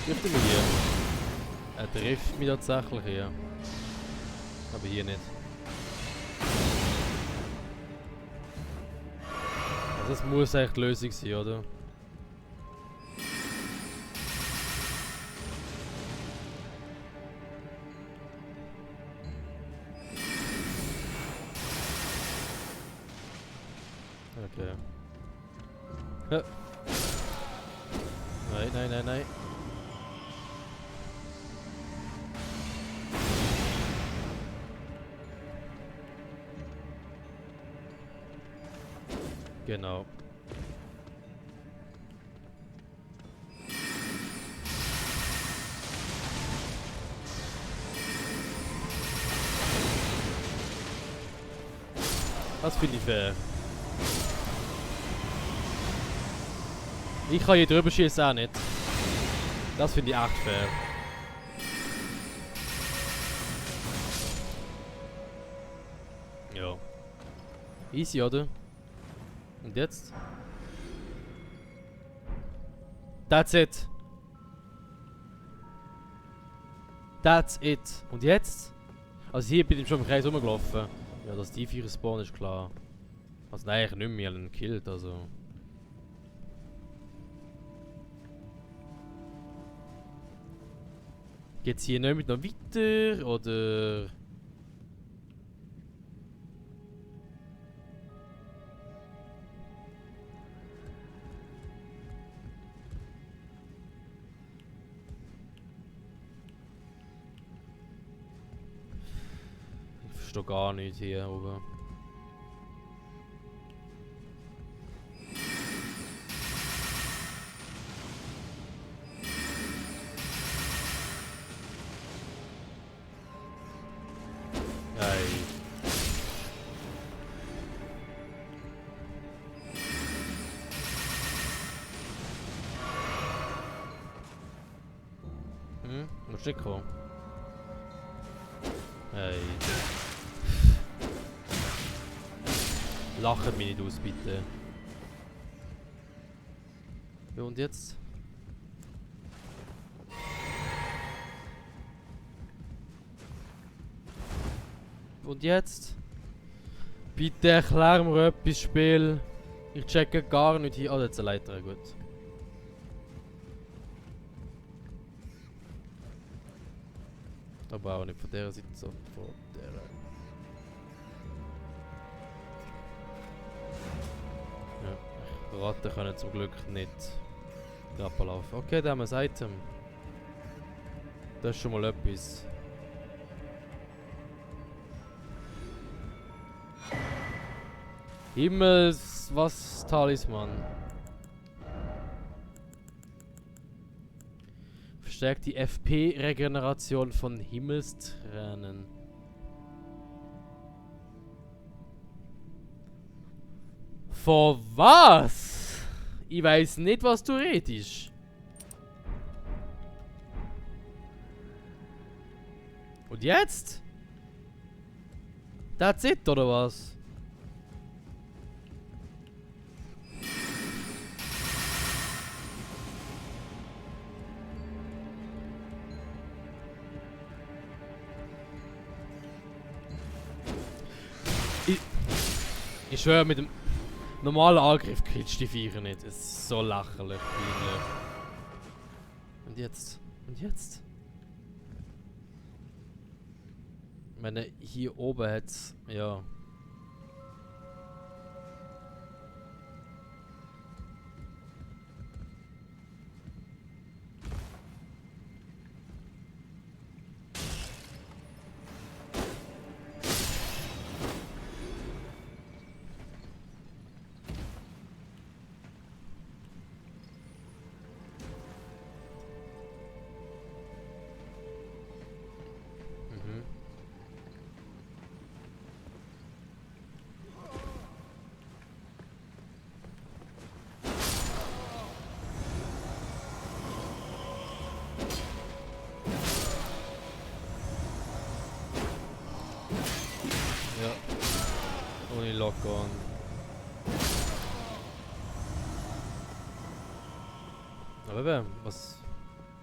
Trifft er mich hier? Er trifft mich tatsächlich hier. Aber hier nicht. Das muss echt die Lösung sein, oder? Ja. Nein, nein, nein, nein. Genau. Das finde ich fair. Ich kann hier drüber schießen auch nicht. Das finde ich echt fair. Ja. Easy, oder? Und jetzt? That's it. That's it. Und jetzt? Also hier bin ich schon im Kreis rumgelaufen. Ja, dass die 4 spawnen ist klar. Also nein, ich nicht mehr, ich habe ihn gekillt, also. Geht's hier nicht noch weiter, oder? Ich verstehe gar nicht hier oben. Musst nicht kommen. Hey. Lacht mich nicht aus, bitte. Ja, und jetzt? Und jetzt? Bitte erklär mir etwas, Spiel. Ich checke gar nicht hier. Oh, das ist eine Leiter, gut. Aber auch nicht von der Seite, sondern von der. Ja, Ratten können zum Glück nicht Treppen laufen. Okay, da haben wir ein Item. Das ist schon mal etwas. Himmels, was Talisman. Verstärkt die FP-Regeneration von Himmelstränen. Vor was? Ich weiß nicht, was du redest. Und jetzt? That's it, oder was? Ich schwöre, mit dem normalen Angriff kriegst du die Viecher nicht. Es ist so lächerlich, peinlich. Und jetzt? Und jetzt? Ich meine, hier oben hat's. Ja. Ja. Ohne Lock-on. Aber eben, was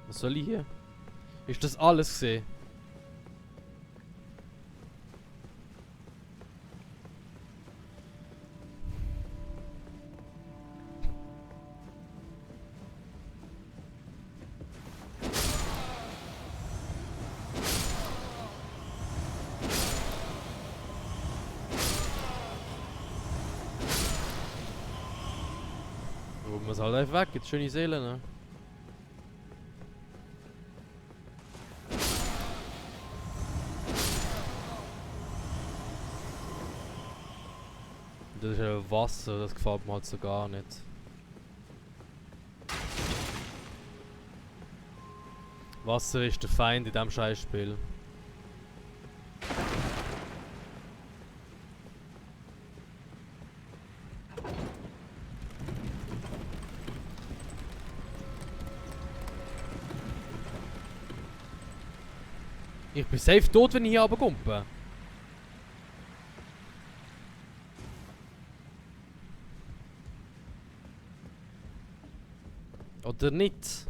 soll ich hier? Ist das alles gesehen? muss halt einfach weg, jetzt schöne Seelen, ne? Das ist ja Wasser, das gefällt mir halt so gar nicht. Wasser ist der Feind in diesem Scheißspiel. Ich bin safe tot, wenn ich hier runterkomme. Oder nicht?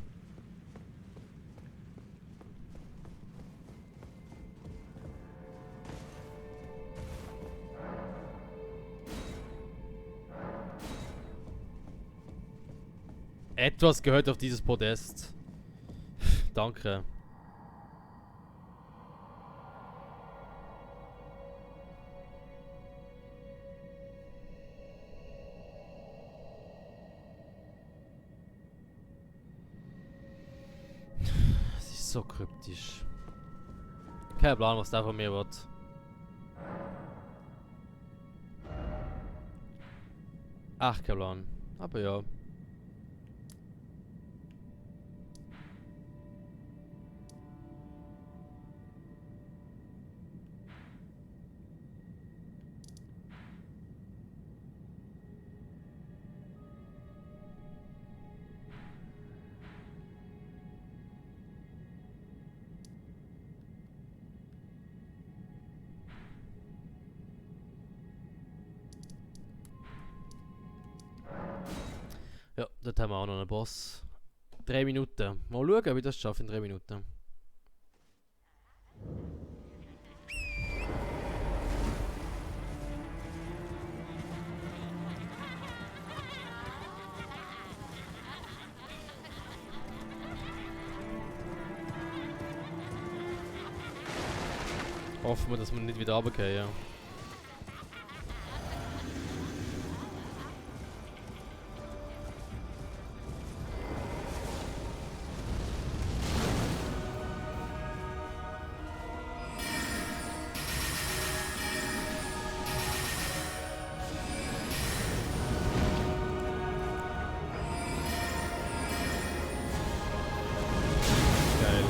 Etwas gehört auf dieses Podest. Danke. Es ist so kryptisch. Kein Plan, was der von mir wird. Ach, kein Plan. Aber ja. Ja, dort haben wir auch noch einen Boss. 3 Minuten. Mal schauen, wie ich das schaffe in 3 Minuten. Hoffen wir, dass wir nicht wieder runtergehen, ja. Geil.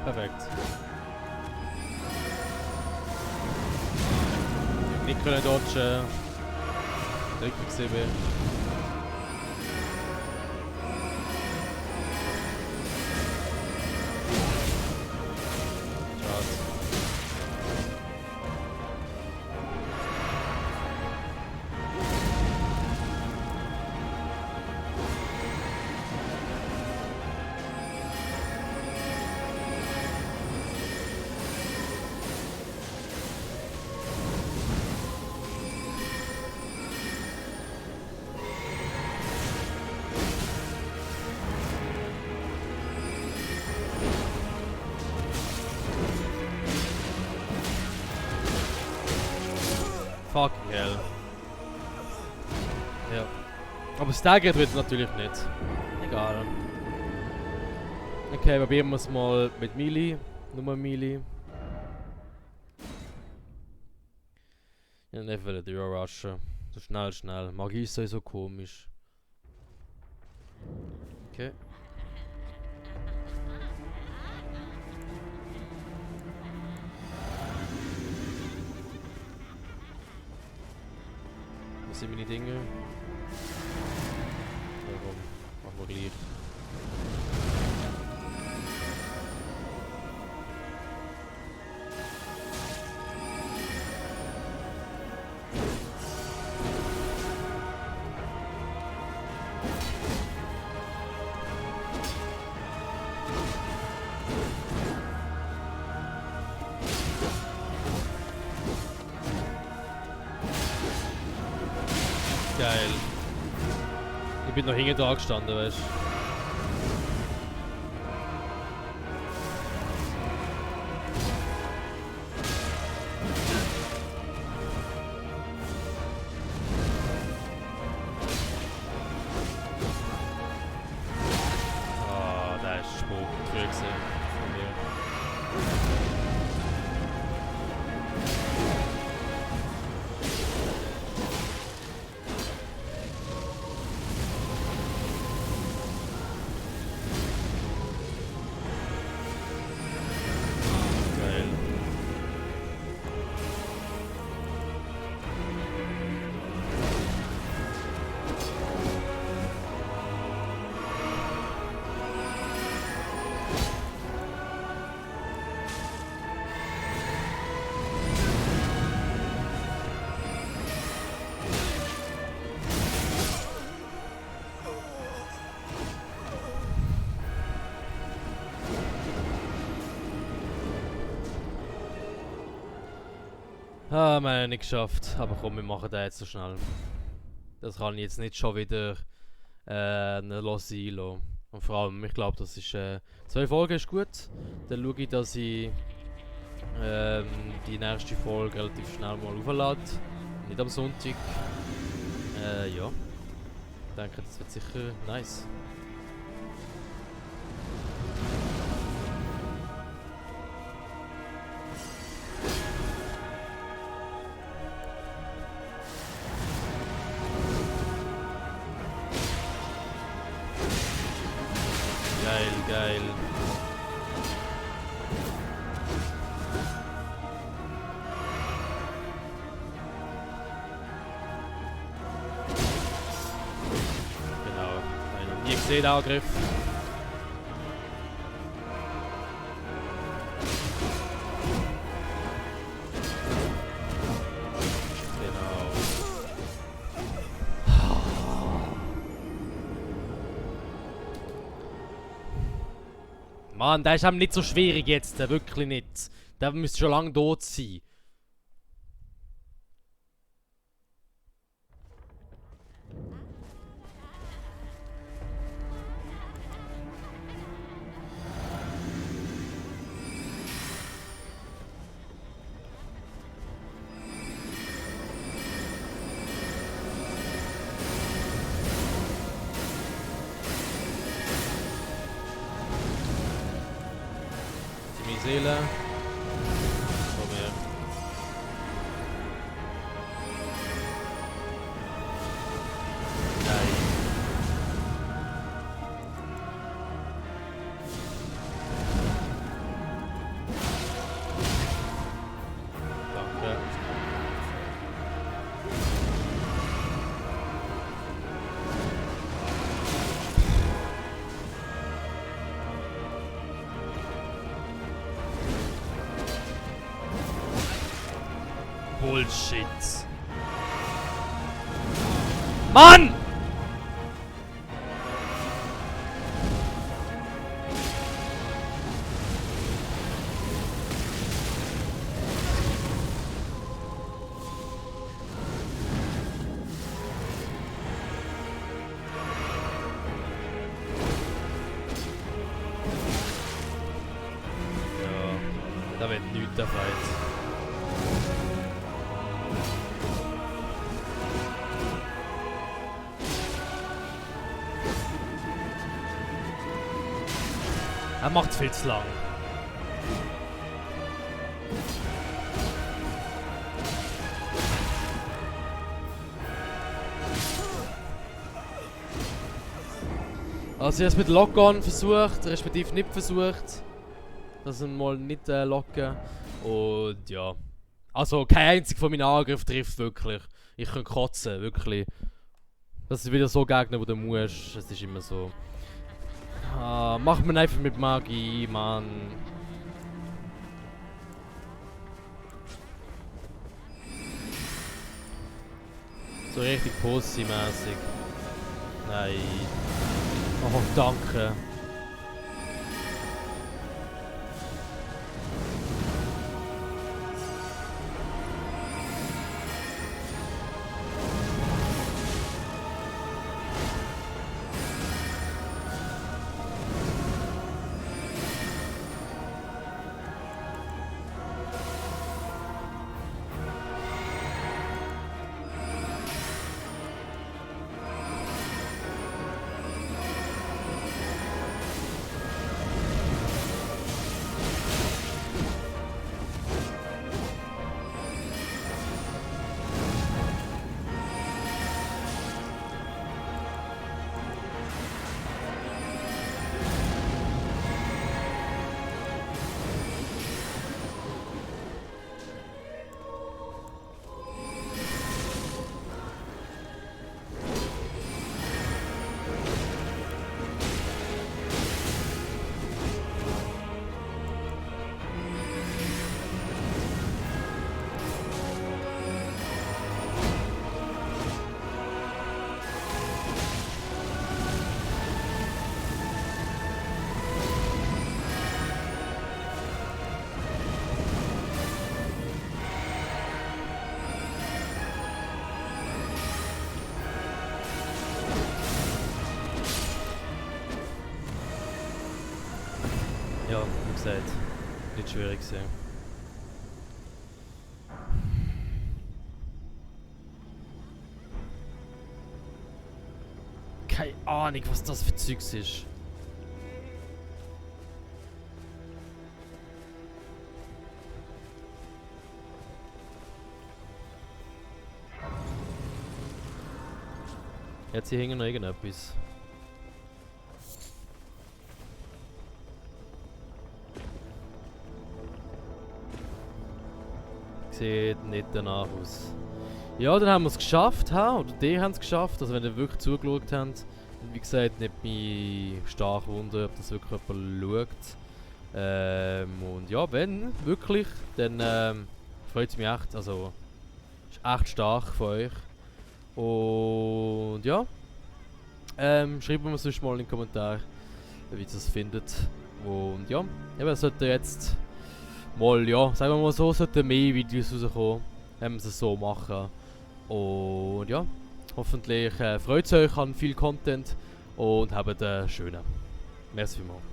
Perfekt. Nicht können dodgen. Drücken CB. Schade. Fucking hell. Ja. Aber staggert wird natürlich nicht. Egal. Okay, probieren wir es mal mit Melee. Nur Melee. Ja, nicht wieder die rushen. So schnell. Magie ist sowieso komisch. Okay. Was sind meine Dinge? Warum? Machen wir gleich. Geil. Ich bin noch hinten dran gestanden, weißt du. Ah, wir haben nicht geschafft. Aber komm, wir machen das jetzt so schnell. Das kann ich jetzt nicht schon wieder einlassen. Und vor allem, ich glaube, das ist 2 Folgen ist gut. Dann schaue ich, dass ich die nächste Folge relativ schnell mal auflade. Nicht am Sonntag. Ja. Ich denke, das wird sicher nice. Geil, geil. Genau. Habe ich noch nie gesehen, den Angriff. Mann, der ist eben nicht so schwierig jetzt, wirklich nicht. Der müsste schon lange tot sein. Die Seele. Komm her. Nein. Danke. Bullshit. Mann! Ja, da wird nichts der Fight. Er macht viel zu lang. Also ich habe es mit Lock-On versucht, respektive nicht versucht. Das mal nicht locken. Und ja. Also kein einziger von meinen Angriffen trifft wirklich. Ich kann kotzen, wirklich. Das ist wieder so Gegner, wo du musst. Es ist immer so. Ah, macht man einfach mit Magie, Mann. So richtig Pussy-mäßig. Nein. Oh, danke. wird schwierig sein. Keine Ahnung, was das für Zeugs ist. Jetzt hier hängen noch irgendetwas. Sieht nicht danach aus. Ja, dann haben wir es geschafft, oder die haben es geschafft, also wenn ihr wirklich zugeschaut habt. Und wie gesagt, nicht mich stark wundern, ob das wirklich jemand schaut. Und ja, wenn, wirklich, dann freut es mich echt, also ist echt stark von euch. Und ja, schreibt mir sonst mal in den Kommentaren, wie ihr das findet. Und ja, eben sollte jetzt mal, ja, sagen wir mal so, sollten mehr Videos rauskommen, wenn wir es so machen. Und ja, hoffentlich freut es euch an viel Content und habt einen schönen. Merci vielmals.